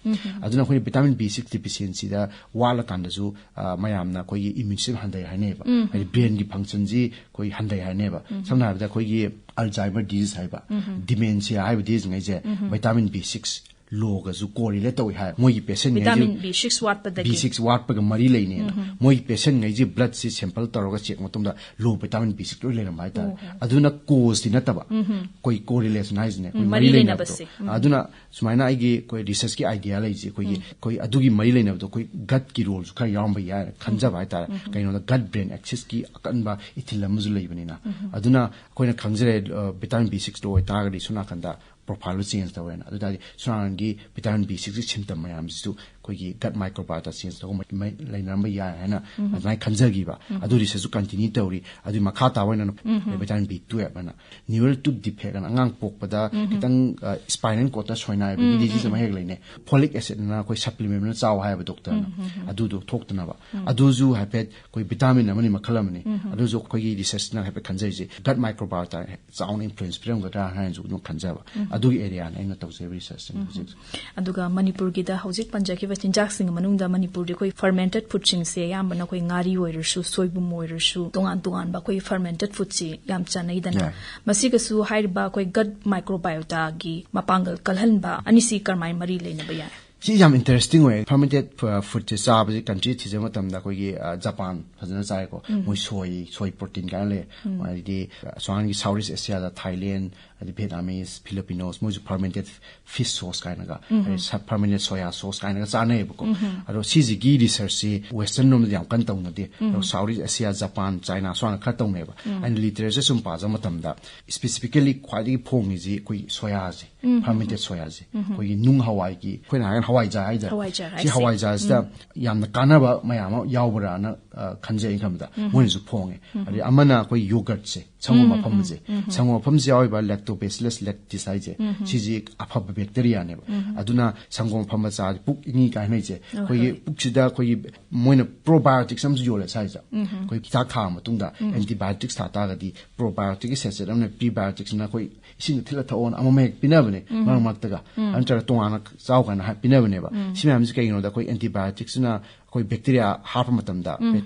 ꯑꯗꯨꯅ ꯑꯩꯈꯣꯏꯅ ꯚꯤꯇꯥꯃꯤꯟ ꯕꯤ ꯁꯤꯛꯁ ꯗꯤꯐꯤꯁꯤꯌꯦꯟꯁꯤꯗ ꯋꯥꯠꯂꯀꯥꯟꯗꯁꯨ, ꯑ, ꯃꯌꯥꯝꯅ ꯑꯩꯈꯣꯏꯒꯤ ꯏꯃ꯭ꯌꯨꯟ ꯁꯤꯁꯇꯦꯝ ꯍꯟꯊꯩ ꯍꯥꯏꯅꯩꯕ꯫ ꯍꯥꯏꯗꯤ ꯕ꯭ꯔꯦꯟꯒꯤ ꯐꯪꯁꯟꯁꯤ ꯑꯩꯈꯣꯏ ꯍꯟꯊꯩ ꯍꯥꯏꯅꯩꯕ꯫ ꯁꯝꯅ ꯍꯥꯏꯔꯕꯗ ꯑꯩꯈꯣꯏꯒꯤ ꯑꯜꯖꯥꯏꯃꯔ ꯗꯤꯖꯤꯁ ꯍꯥꯏꯕ, ꯗꯤꯃꯦꯟꯁꯤꯌꯥ ꯍꯥꯏꯕ ꯗꯤꯖꯤꯁꯉꯩꯁꯦ ꯚꯤꯇꯥꯃꯤꯟ ꯕꯤ ꯁꯤꯛꯁ ꯂꯣꯒꯁꯨ ꯀꯣꯔꯤꯂꯦꯠ ꯇꯧꯏ ꯍꯥꯏ꯫ ꯃꯣꯏꯒꯤ ꯄꯦꯁꯦꯟ ꯚꯤꯇꯥꯃꯤꯟ ꯕꯤ ꯁꯤꯛꯁ ꯋꯥꯠꯄꯗꯒꯤ ꯕꯤ ꯁꯤꯛꯁ ꯋꯥꯠꯄꯒ ꯃꯔꯤ ꯂꯩꯅꯦꯅ꯫ ꯃꯣꯏꯒꯤ ꯄꯦꯁꯦꯟꯉꯩꯁꯦ ꯕ꯭ꯂꯠꯁꯦ ꯁꯦꯝꯄꯜ ꯇꯧꯔꯒ ꯆꯦꯛ ꯃꯇꯝꯗ ꯂꯣ ꯚꯤꯇꯥꯃꯤꯟ ꯕꯤ ꯁꯤꯛꯁ ꯂꯣꯏ ꯂꯩꯔꯝꯕ ꯍꯥꯏꯇꯥꯔꯦ꯫ ꯑꯗꯨꯅ ꯀꯣꯁꯇꯤ ꯅꯠꯇꯕ, ꯑꯩꯈꯣꯏ ꯀꯣꯔꯤꯂꯦꯁꯟ ꯍꯥꯏꯁꯤꯅꯦ, ꯑꯩꯈꯣꯏ ꯃꯔꯤ ꯃꯔꯤ ꯂꯩꯅꯕꯗꯣ꯫ ꯂꯩꯅꯕꯁꯦ꯫ ꯑꯗꯨꯅ ꯁꯨꯃꯥꯏꯅ ꯑꯩꯒꯤ ꯑꯩꯈꯣꯏ ꯔꯤꯁꯔꯁꯀꯤ ꯑꯥꯏꯗꯤꯌꯥ ꯂꯩꯁꯦ, ꯑꯩꯈꯣꯏꯒꯤ ꯑꯩꯈꯣꯏ ꯑꯗꯨꯒꯤ ꯃꯔꯤ ꯂꯩꯅꯕꯗꯣ ꯑꯩꯈꯣꯏ ꯒꯠꯀꯤ ꯔꯣꯜꯁꯨ ꯈꯔ ꯌꯥꯎꯔꯝꯕ ꯌꯥꯏꯅ ꯈꯟꯖꯕ ꯍꯥꯏꯇꯥꯔꯦ꯫ ꯀꯩꯅꯣꯗ ꯒꯠ ꯕ꯭ꯔꯦꯟ ꯑꯦꯛꯁꯤꯁꯀꯤ ꯑꯀꯟꯕ ꯏꯊꯤꯜ ꯑꯃꯁꯨ ꯂꯩꯕꯅꯤꯅ꯫ ꯑꯗꯨꯅ ꯑꯩꯈꯣꯏꯅ ꯈꯪꯖꯔꯦ, ꯚꯤꯇꯥꯃꯤꯟ ꯕꯤ ꯁꯤꯛꯁ ꯂꯣ ꯑꯣꯏꯇꯥꯔꯒꯗꯤ ꯁꯣꯝ ꯅꯥꯀꯟꯗ ꯄ꯭ꯔꯣꯐꯥꯏꯜꯗꯣ ꯆꯦꯟꯖ ꯇꯧꯔꯦꯅ꯫ ꯑꯗꯨ ꯇꯥꯔꯗꯤ ꯁꯣꯝ ꯅꯥꯀꯟꯒꯤ ꯚꯤꯇꯥꯃꯤꯟ ꯕꯤ ꯁꯤꯛꯁꯀꯤ ꯁꯤꯝꯇꯝ ꯃꯌꯥꯝꯁꯤꯁꯨ ꯑꯩꯈꯣꯏꯒꯤ ꯒꯠ ꯃꯥꯏꯀ꯭ꯔꯣꯕꯥꯏꯑꯣꯇꯥ ꯆꯦꯟꯖ ꯇꯧꯕ ꯃ-, ꯃ-, ꯂꯩꯅꯔꯝꯕ ꯌꯥꯏ ꯍꯥꯏꯅ ꯑꯗꯨꯃꯥꯏꯅ ꯈꯟꯖꯈꯤꯕ꯫ ꯑꯗꯨ ꯔꯤꯁꯔꯁꯁꯨ ꯀꯟꯇꯤꯅ꯭ꯌꯨ ꯇꯧꯔꯤ꯫ ꯑꯗꯨꯒꯤ ꯃꯈꯥ ꯇꯥꯕ ꯑꯣꯏꯅ ꯚꯤꯇꯥꯃꯤꯟ ꯕꯤ ꯇꯨꯌꯦꯜꯞ ꯍꯥꯏꯅ ꯅ꯭ꯌꯨꯔꯜ ꯇꯨꯠ ꯗꯤꯐꯦꯛ ꯑꯅ ꯑꯉꯥꯡ ꯄꯣꯛꯄꯗ ꯈꯤꯇꯪ, ꯑ, ꯁ꯭ꯄꯥꯏꯅꯦꯜ ꯀꯣꯔꯗꯇ ꯁꯣꯏꯅꯥꯏꯕꯒꯤ ꯗꯤꯖꯤꯖ ꯑꯃ ꯍꯦꯛ ꯂꯩꯅꯩ꯫ ꯐꯣꯂꯤꯛ ꯑꯦꯁꯤꯗꯅ ꯑꯩꯈꯣꯏ ꯁꯄ꯭ꯂꯤꯃꯦꯟꯠ ꯑꯣꯏꯅ ꯆꯥꯎ ꯍꯥꯏꯕ ꯗꯣꯛꯇꯔꯅ꯫ ꯑꯗꯨꯗꯣ ꯊꯣꯛꯇꯅꯕ꯫ ꯑꯗꯨꯁꯨ ꯍꯥꯏꯐꯦꯠ ꯑꯩꯈꯣꯏ ꯚꯤꯇꯥꯃꯤꯟ ꯑꯃꯅꯤ, ꯃꯈꯜ ꯑꯃꯅꯤ꯫ ꯑꯗꯨꯁꯨ ꯑꯩꯈꯣꯏꯒꯤ ꯔꯤꯁꯔꯁꯅ ꯍꯥꯏꯐꯦꯠ ꯈꯟꯖꯔꯤꯁꯦ ꯒꯠ ꯃꯥꯏꯀ꯭ꯔꯣꯕꯥꯏꯑꯣꯇꯥ ꯆꯥꯎꯅ ꯏꯟꯐ꯭ꯂꯨꯌꯦꯟꯁ ꯄꯤꯔꯝꯒꯗ꯭ꯔꯥ ꯍꯥꯏꯅꯁꯨ ꯑꯗꯨꯝ ꯈꯟꯖꯕ꯫ ꯑꯗꯨꯒꯤ ꯑꯦꯔꯤꯌꯥꯅ ꯑꯩꯅ ꯇꯧꯖꯔꯤꯕ ꯔꯤꯁꯔꯁꯁꯦ ꯍꯧꯖꯤꯛ꯫ ꯑꯗꯨꯒ ꯃꯅꯤꯄꯨꯔꯒꯤꯗ ꯍꯧꯖꯤꯛ ꯄꯟꯖꯈꯤꯕ ꯆꯤꯟꯖꯥꯛꯁꯤꯡꯒꯤ ꯃꯅꯨꯡꯗ ꯃꯅꯤꯄꯨꯔꯗꯤ ꯑꯩꯈꯣꯏ ꯐꯔꯃꯦꯟꯇꯦꯠ ꯐꯨꯗꯁꯤꯡꯁꯦ ꯑꯌꯥꯝꯕꯅ ꯑꯩꯈꯣꯏ ꯉꯥꯔꯤ ꯑꯣꯏꯔꯁꯨ, ꯁꯣꯏꯕꯨꯝ ꯑꯣꯏꯔꯁꯨ, ꯇꯣꯉꯥꯟ ꯇꯣꯉꯥꯟꯕ ꯑꯩꯈꯣꯏ ꯐꯔꯃꯦꯟꯇꯦꯠ ꯐꯨꯗꯁꯤ ꯌꯥꯝ ꯆꯥꯅꯩꯗꯅ꯫ ꯌꯥꯏ꯫ ꯃꯁꯤꯒꯁꯨ ꯍꯥꯏꯔꯤꯕ ꯑꯩꯈꯣꯏ ꯒꯠ ꯃꯥꯏꯀ꯭ꯔꯣꯕꯥꯏꯑꯣꯇꯥꯒꯤ ꯃꯄꯥꯡꯒꯜ ꯀꯜꯍꯟꯕ ꯑꯅꯤꯁꯤ ꯀꯔꯝꯍꯥꯏꯅ ꯃꯔꯤ ꯂꯩꯅꯕ ꯌꯥꯏ? ꯁꯤ ꯌꯥꯝ ꯏꯟꯇꯔꯦꯁꯇꯤꯡ ꯑꯣꯏꯌꯦ꯫ ꯐꯔꯃꯦꯟꯇꯦꯠ ꯐꯨꯗꯁꯦ ꯆꯥꯕꯁꯦ ꯀꯟꯇ꯭ꯔꯤ ꯊꯤꯖꯕ ꯃꯇꯝꯗ ꯑꯩꯈꯣꯏꯒꯤ, ꯑ, ꯖꯄꯥꯟ ꯐꯖꯅ ꯆꯥꯏꯀꯣ꯫ ꯃꯣꯏ ꯁꯣꯏ, ꯁꯣꯏ ꯄ꯭ꯔꯣꯇꯤꯟ ꯀꯥꯏꯅ ꯂꯩ꯫ ꯑꯗꯩꯗꯤ, ꯑ, ꯑꯁꯣꯝꯒꯤ ꯁꯥꯎꯠ ꯏꯁ ꯑꯦꯁꯤꯌꯥꯗ ꯊꯥꯏꯂꯦꯟ, ꯑꯗꯩ ꯚꯤꯌꯦꯠꯅꯥꯃꯤꯁ, ꯐꯤꯂꯤꯄꯤꯅꯣꯁ, ꯃꯣꯏꯁꯨ ꯐꯔꯃꯦꯟꯇꯦꯠ ꯐꯤꯁ ꯁꯣꯁ ꯀꯥꯏꯅꯒ, ꯑꯗꯩ ꯁ-, ꯐꯔꯃꯦꯟꯇꯦꯠ ꯁꯣꯌꯥ ꯁꯣꯁ ꯀꯥꯏꯅꯒ ꯆꯥꯅꯩꯌꯦꯕꯀꯣ꯫ ꯑꯗꯣ ꯁꯤꯁꯤꯒꯤ ꯔꯤꯁꯔꯁꯁꯤ ꯋꯦꯁꯇꯔꯟ ꯂꯣꯝꯗꯗꯤ ꯌꯥꯝ ꯀꯟꯅ ꯇꯧꯅꯗꯦ꯫ ꯑꯗꯣ ꯁꯥꯎꯠ ꯏꯁ ꯑꯦꯁꯤꯌꯥ, ꯖꯄꯥꯟ, ꯆꯥꯏꯅꯥ ꯁꯨꯃꯥꯏꯅ ꯈꯔ ꯇꯧꯅꯩꯌꯦꯕ꯫ ꯑꯩꯅ ꯂꯤꯇꯔꯦꯆꯔ ꯁꯨꯝ ꯄꯥꯖꯕ ꯃꯇꯝꯗ ꯁ꯭ꯄꯦꯁꯤꯐꯤꯀꯦꯜꯂꯤ ꯈ꯭ꯋꯥꯏꯗꯒꯤ ꯐꯣꯡꯉꯤꯁꯤ ꯑꯩꯈꯣꯏ ꯁꯣꯌꯥꯁꯦ, ꯐꯔꯃꯦꯟꯇꯦꯠ ꯁꯣꯌꯥꯁꯦ꯫ ꯑꯩꯈꯣꯏꯒꯤ ꯅꯨꯡ ꯍꯋꯥꯏꯒꯤ, ꯑꯩꯈꯣꯏꯅ ꯍꯥꯏꯔꯒꯅ ꯍꯋꯥꯏꯖꯥꯔ ꯍꯥꯏꯇꯥꯔꯦ꯫ ꯍꯋꯥꯏꯖꯥꯔ ꯁꯤ ꯍꯥꯏꯁꯦ꯫ ꯍꯋꯥꯏꯖꯥꯔꯁꯤꯗ ꯌꯥꯝꯅ ꯀꯥꯟꯅꯕ ꯃꯌꯥꯝ ꯑꯃ ꯌꯥꯎꯕ꯭ꯔꯥꯅ, ꯑ, ꯈꯟꯖꯩ ꯑꯩꯅ ꯈꯟꯕꯗ꯫ ꯃꯣꯏꯅꯁꯨ ꯐꯣꯡꯉꯦ꯫ ꯑꯗꯩ ꯑꯃꯅ ꯑꯩꯈꯣꯏ ꯌꯣꯒꯔꯠꯁꯦ, ꯁꯪꯒꯣꯝ ꯑꯐꯝꯕꯁꯦ꯫ ꯁꯪꯒꯣꯝ ꯑꯐꯝꯕꯁꯦ ꯌꯥꯎꯔꯤꯕ ꯂꯦꯛꯇꯣꯕꯦꯁꯤꯂꯁ ꯂꯦꯛꯇꯤꯁ ꯍꯥꯏꯁꯦ, ꯁꯤꯁꯤ ꯑꯐꯕ ꯕꯦꯛꯇꯦꯔꯤꯌꯥꯅꯦꯕ꯫ ꯑꯗꯨꯅ ꯁꯪꯒꯣꯝ ꯑꯐꯝꯕ ꯆꯥꯔꯗꯤ ꯄꯨꯛ ꯏꯪꯉꯤ ꯀꯥꯏ ꯍꯥꯏꯅꯩꯁꯦ꯫ ꯑꯩꯈꯣꯏꯒꯤ ꯄꯨꯛꯁꯤꯗ ꯑꯩꯈꯣꯏꯒꯤ ꯃꯣꯏꯅ ꯄ꯭ꯔꯣꯕꯥꯏꯑꯣꯇꯤꯛꯁ ꯑꯃꯁꯨ ꯌꯣꯜꯂꯦ ꯁ꯭ꯋꯥꯏꯁꯤꯗ꯫ ꯑꯩꯈꯣꯏ ꯍꯤꯗꯥꯛ ꯊꯥ ꯃꯇꯨꯡꯗ ꯑꯦꯟꯇꯤꯕꯥꯏꯑꯣꯇꯤꯛꯁ ꯊꯥ ꯇꯥꯔꯒꯗꯤ ꯄ꯭ꯔꯣꯕꯥꯏꯑꯣꯇꯤꯛꯀꯤ ꯁꯦꯠ ꯁꯦꯠ ꯑꯃꯅ ꯄ꯭ꯔꯤꯕꯥꯏꯑꯣꯇꯤꯛꯁꯅ ꯑꯩꯈꯣꯏ ꯏꯁꯤꯡꯗ ꯊꯤꯠꯂ ꯊꯛꯑꯣꯅ ꯑꯃ ꯍꯦꯛ ꯄꯤꯅꯕꯅꯦ ꯃꯔꯛ ꯃꯔꯛꯇꯒ꯫ ꯑꯗꯨ ꯅꯠꯇ꯭ꯔꯒ ꯇꯣꯉꯥꯟꯅ ꯆꯥꯎ ꯀꯥꯏꯅ ꯍꯥꯏ ꯄꯤꯅꯕꯅꯦꯕ꯫ ꯁꯤ ꯃꯌꯥꯝꯁꯤ ꯀꯩꯒꯤꯅꯣꯗ ꯑꯩꯈꯣꯏ ꯑꯦꯟꯇꯤꯕꯥꯏꯑꯣꯇꯤꯛꯁꯅ ꯑꯩꯈꯣꯏ ꯕꯦꯛꯇꯤꯔꯤꯌꯥ ꯍꯥꯞꯄ ꯃꯇꯝꯗ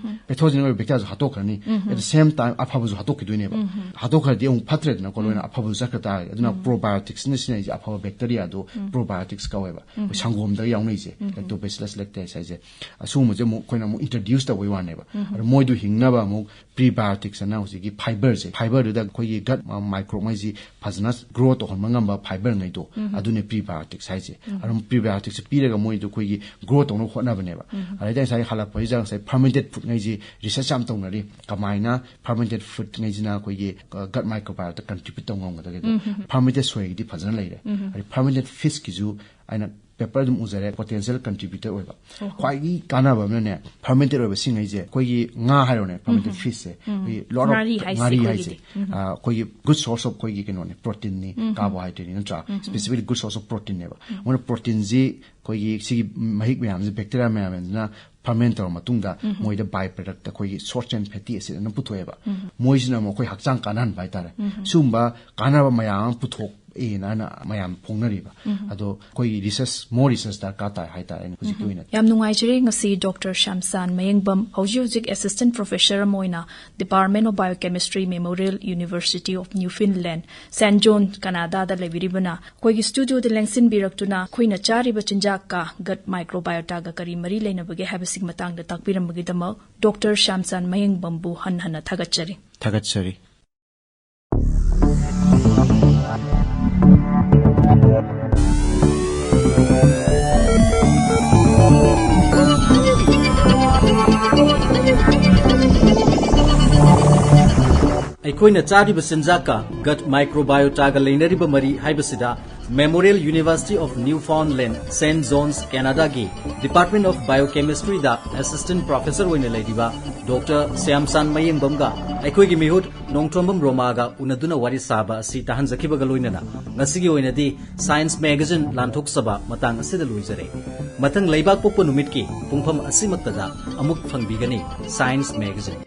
ꯄꯦꯊꯣꯖꯦꯅꯤꯛ ꯑꯣꯏꯕ ꯕꯦꯛꯇꯤꯔꯤꯌꯥꯁꯨ ꯍꯥꯠꯇꯣꯛꯈ꯭ꯔꯅꯤ, at the same time ꯑꯐꯕꯁꯨ ꯍꯥꯠꯇꯣꯛꯈꯤꯗꯣꯏꯅꯦꯕ꯫ ꯍꯥꯠꯇꯣꯛꯈ꯭ꯔꯗꯤ ꯑꯃꯨꯛ ꯐꯠꯇ꯭ꯔꯦꯗꯅꯀꯣ, ꯂꯣꯏꯅ ꯑꯐꯕꯁꯨ ꯆꯠꯈ꯭ꯔ ꯇꯥꯔꯒꯗꯤ꯫ ꯑꯗꯨꯅ ꯄ꯭ꯔꯣꯕꯥꯌꯣꯇꯤꯛꯁꯅ ꯁꯤꯖꯤꯟꯅꯔꯤꯁꯦ ꯑꯐꯕ ꯕꯦꯛꯇꯤꯔꯤꯌꯥꯗꯣ ꯄ꯭ꯔꯣꯕꯥꯌꯣꯇꯤꯛꯁ ꯀꯧꯋꯦꯕ꯫ ꯑꯩꯈꯣꯏ ꯁꯪꯒꯣꯝꯗ ꯌꯥꯎꯅꯩꯁꯦ, ꯂꯦꯛꯇꯣꯕꯦꯁꯤꯂꯁ ꯂꯦꯛꯇꯦꯁ ꯍꯥꯏꯁꯦ꯫ ꯑꯁꯤꯒꯨꯝꯕꯁꯦ ꯑꯃꯨꯛ ꯑꯩꯈꯣꯏꯅ ꯑꯃꯨꯛ ꯏꯟꯇ꯭ꯔꯣꯗ꯭ꯌꯨꯁ ꯇꯧꯕꯩ ꯋꯥꯅꯦꯕ꯫ ꯑꯗꯣ ꯃꯣꯏꯗꯣ ꯍꯤꯡꯅꯕ ꯑꯃꯨꯛ ꯄ꯭ꯔꯤꯕꯥꯌꯣꯇꯤꯛꯁ ꯑꯅ ꯍꯧꯖꯤꯛꯀꯤ ꯐꯥꯏꯕꯔꯁꯦ, ꯐꯥꯏꯕꯔꯗꯨꯗ ꯑꯩꯈꯣꯏꯒꯤ ꯒꯠ ꯃꯥꯏꯀ꯭ꯔꯣꯕꯉꯩꯁꯤ ꯐꯖꯅ ꯒ꯭ꯔꯣ ꯇꯧꯍꯟꯕ ꯉꯝꯕ ꯐꯥꯏꯕꯔꯉꯩꯗꯣ, ꯑꯗꯨꯅꯦ ꯄ꯭ꯔꯤꯕꯥꯌꯣꯇꯤꯛꯁ ꯍꯥꯏꯁꯦ꯫ ꯑꯗꯨꯝ ꯄ꯭ꯔꯤꯕꯥꯌꯣꯇꯤꯛꯁꯦ ꯄꯤꯔꯒ ꯃꯣꯏꯗꯣ ꯑꯩꯈꯣꯏꯒꯤ ꯒ꯭ꯔꯣ ꯇꯧꯅꯕ ꯍꯣꯠꯅꯕꯅꯦꯕ꯫ ꯑꯗꯩꯗꯤ ꯉꯁꯥꯏ ꯍꯜꯂꯛꯄꯁꯤꯗ ꯉꯁꯥꯏ ꯐꯔꯃꯦꯟꯇꯦꯠ ꯐꯨꯗꯉꯩꯁꯤ ꯔꯤꯁꯔꯆ ꯌꯥꯝ ꯇꯧꯅꯔꯤ, ꯀꯃꯥꯏꯅ ꯐꯔꯃꯦꯟꯇꯦꯠ ꯐꯨꯗꯉꯩꯁꯤꯅ ꯑꯩꯈꯣꯏꯒꯤ ꯒꯠ ꯃꯥꯏꯀ꯭ꯔꯣꯕꯥꯏꯑꯣꯇ ꯀꯟꯇ꯭ꯔꯤꯕ꯭ꯌꯨꯠ ꯇꯧꯕ ꯉꯝꯒꯗꯒꯦꯗꯣ꯫ ꯐꯔꯃꯦꯟꯇꯦꯠ ꯁꯣꯏꯒꯤꯗꯤ ꯐꯖꯅ ꯂꯩꯔꯦ꯫ ꯑꯗꯩ ꯐꯔꯃꯦꯟꯇꯦꯠ ꯐꯤꯁꯀꯤꯁꯨ ꯑꯩꯅ ꯄꯦꯄꯔ ꯑꯗꯨꯝ ꯎꯖꯔꯦ, ꯄꯣꯇꯦꯟꯁꯤꯌꯦꯜ ꯀꯟꯇ꯭ꯔꯤꯕ꯭ꯌꯨꯇꯔ ꯑꯣꯏꯕ꯫ ꯈ꯭ꯋꯥꯏꯗꯒꯤ ꯀꯥꯟꯅꯕ ꯑꯃꯅꯅꯦ, ꯐꯔꯃꯦꯟꯇꯦꯠ ꯑꯣꯏꯕ ꯁꯤꯡꯉꯩꯁꯦ, ꯑꯩꯈꯣꯏꯒꯤ ꯉꯥ ꯍꯥꯏꯔꯣꯅꯦ, ꯐꯔꯃꯦꯟꯇꯦꯠ ꯐꯤꯁꯁꯦ, ꯑꯩꯈꯣꯏꯒꯤ lot of ꯉꯥꯔꯤ ꯍꯥꯏꯁꯦ, ꯉꯥꯔꯤ ꯍꯥꯏꯁꯦ, ꯑꯩꯈꯣꯏꯒꯤꯗꯤ꯫ ꯑ, ꯑꯩꯈꯣꯏꯒꯤ ꯒꯨꯗ ꯁꯣꯔꯁ ꯑꯣꯐ ꯑꯩꯈꯣꯏꯒꯤ ꯀꯩꯅꯣꯅꯦ, ꯄ꯭ꯔꯣꯇꯤꯟꯅꯤ, ꯀꯥꯔꯕꯣꯍꯥꯏꯗ꯭ꯔꯦꯠꯅꯤ, ꯅꯠꯇ꯭ꯔꯥ? ꯁ꯭ꯄꯦꯁꯤꯐꯤꯛꯂꯤ ꯒꯨꯗ ꯁꯣꯔꯁ ꯑꯣꯐ ꯄ꯭ꯔꯣꯇꯤꯟꯅꯦꯕ꯫ ꯃꯣꯏꯅ ꯄ꯭ꯔꯣꯇꯤꯟꯁꯤ ꯑꯩꯈꯣꯏꯒꯤ ꯁꯤꯒꯤ ꯃꯍꯤꯛ ꯃꯌꯥꯝꯁꯦ, ꯕꯦꯛꯇꯤꯔꯤꯌꯥ ꯃꯌꯥꯝꯁꯤꯅ ꯐꯔꯃꯦꯟ ꯇꯧꯔ ꯃꯇꯨꯡꯗ ꯃꯣꯏꯗ ꯕꯥꯏ ꯄ꯭ꯔꯗꯛꯇ ꯑꯩꯈꯣꯏꯒꯤ ꯁꯣꯔꯠ ꯆꯦꯟ ꯐꯦꯇꯤ ꯑꯦꯁꯤꯗ ꯑꯗꯨꯝ ꯄꯨꯊꯣꯛꯑꯦꯕ꯫ ꯃꯣꯏꯁꯤꯅ ꯑꯃꯨꯛ ꯑꯩꯈꯣꯏ ꯍꯛꯆꯥꯡ ꯀꯥꯟꯅꯍꯟꯕ ꯍꯥꯏꯇꯥꯔꯦ꯫ ꯁꯤꯒꯨꯝꯕ ꯀꯥꯟꯅꯕ ꯃꯌꯥꯝ ꯑꯃ ꯄꯨꯊꯣꯛꯑꯦꯅ ꯑꯩꯅ ꯃꯌꯥꯝ ꯐꯣꯡꯅꯔꯤꯕ꯫ ꯑꯗꯣ ꯑꯩꯈꯣꯏꯒꯤ ꯔꯤꯁꯔꯁ, ꯃꯣꯔ ꯔꯤꯁꯔꯁ ꯗꯔꯀꯥꯔ ꯇꯥꯏ ꯍꯥꯏꯇꯥꯔꯦ ꯑꯩꯅ ꯍꯧꯖꯤꯛꯀꯤ ꯑꯣꯏꯅ꯫ ꯌꯥꯝ ꯅꯨꯡꯉꯥꯏꯖꯔꯦ, ꯉꯁꯤ ꯗꯣꯛꯇꯔ ꯁ꯭ꯌꯥꯝꯁꯥꯟ ꯃꯌꯦꯡꯕꯝ, ꯍꯧꯖꯤꯛ ꯍꯧꯖꯤꯛ ꯑꯦꯁꯤꯁꯇꯦꯟꯠ ꯄ꯭ꯔꯣꯐꯦꯁꯔ ꯑꯃ ꯑꯣꯏꯅ Department of Biochemistry, Memorial University of Newfoundland, ꯁꯦꯟ ꯖꯣꯟ, ꯀꯅꯥꯗꯥꯗ ꯂꯩꯕꯤꯔꯤꯕꯅ, ꯑꯩꯈꯣꯏꯒꯤ ꯁ꯭ꯇꯨꯗꯤꯑꯣꯗ ꯂꯦꯡꯁꯤꯟꯕꯤꯔꯛꯇꯨꯅ ꯑꯩꯈꯣꯏꯅ ꯆꯥꯔꯤꯕ ꯆꯤꯟꯖꯥꯛꯀ ꯒꯠ ꯃꯥꯏꯀ꯭ꯔꯣꯕꯥꯏꯑꯣꯇꯥꯒ ꯀꯔꯤ ꯃꯔꯤ ꯂꯩꯅꯕꯒꯦ ꯍꯥꯏꯕꯁꯤꯒꯤ ꯃꯇꯥꯡꯗ ꯇꯥꯛꯄꯤꯔꯝꯕꯒꯤꯗꯃꯛ ꯗꯣꯛꯇꯔ ꯁ꯭ꯌꯥꯝꯁꯥꯟ ꯃꯌꯦꯡꯕꯝꯕꯨ ꯍꯟꯅ ꯍꯟꯅ ꯊꯥꯒꯠꯆꯔꯤ꯫ ꯊꯥꯒꯠꯆꯔꯤ꯫ ꯑꯩꯈꯣꯏꯅ ꯆꯥꯔꯤꯕ ꯆꯤꯟꯖꯥꯛꯀ ꯒꯠ ꯃꯥꯏꯀ꯭ꯔꯣꯕꯥꯏꯑꯣꯇꯥꯒ ꯂꯩꯅꯔꯤꯕ ꯃꯔꯤ ꯍꯥꯏꯕꯁꯤꯗ Memorial University of Newfoundland, Saint John's, ꯀꯦꯅꯥꯗꯥꯒꯤ Department of Biochemistryꯗ assistant professor ꯑꯣꯏꯅ ꯂꯩꯔꯤꯕ ꯗꯣꯛꯇꯔ ꯁ꯭ꯌꯥꯝꯁꯥꯟ ꯃꯌꯦꯡꯕꯝꯒ ꯑꯩꯈꯣꯏꯒꯤ ꯃꯤꯍꯨꯠ ꯅꯣꯡꯊꯣꯝꯕꯝ ꯔꯣꯃꯥꯒ ꯎꯅꯗꯨꯅ ꯋꯥꯔꯤ ꯁꯥꯕ ꯑꯁꯤ ꯇꯥꯍꯟꯖꯈꯤꯕꯒ ꯂꯣꯏꯅꯅ ꯉꯁꯤꯒꯤ ꯑꯣꯏꯅꯗꯤ Science Magazine ꯂꯥꯟꯊꯣꯛꯆꯕ ꯃꯇꯥꯡ ꯑꯁꯤꯗ ꯂꯣꯏꯖꯔꯦ꯫ ꯃꯊꯪ ꯂꯩꯕꯥꯛ ꯄꯣꯛꯄ ꯅꯨꯃꯤꯠꯀꯤ ꯄꯨꯡꯐꯝ ꯑꯁꯤꯃꯛꯇꯗ ꯑꯃꯨꯛ ꯐꯪꯕꯤꯒꯅꯤ Science Magazine꯫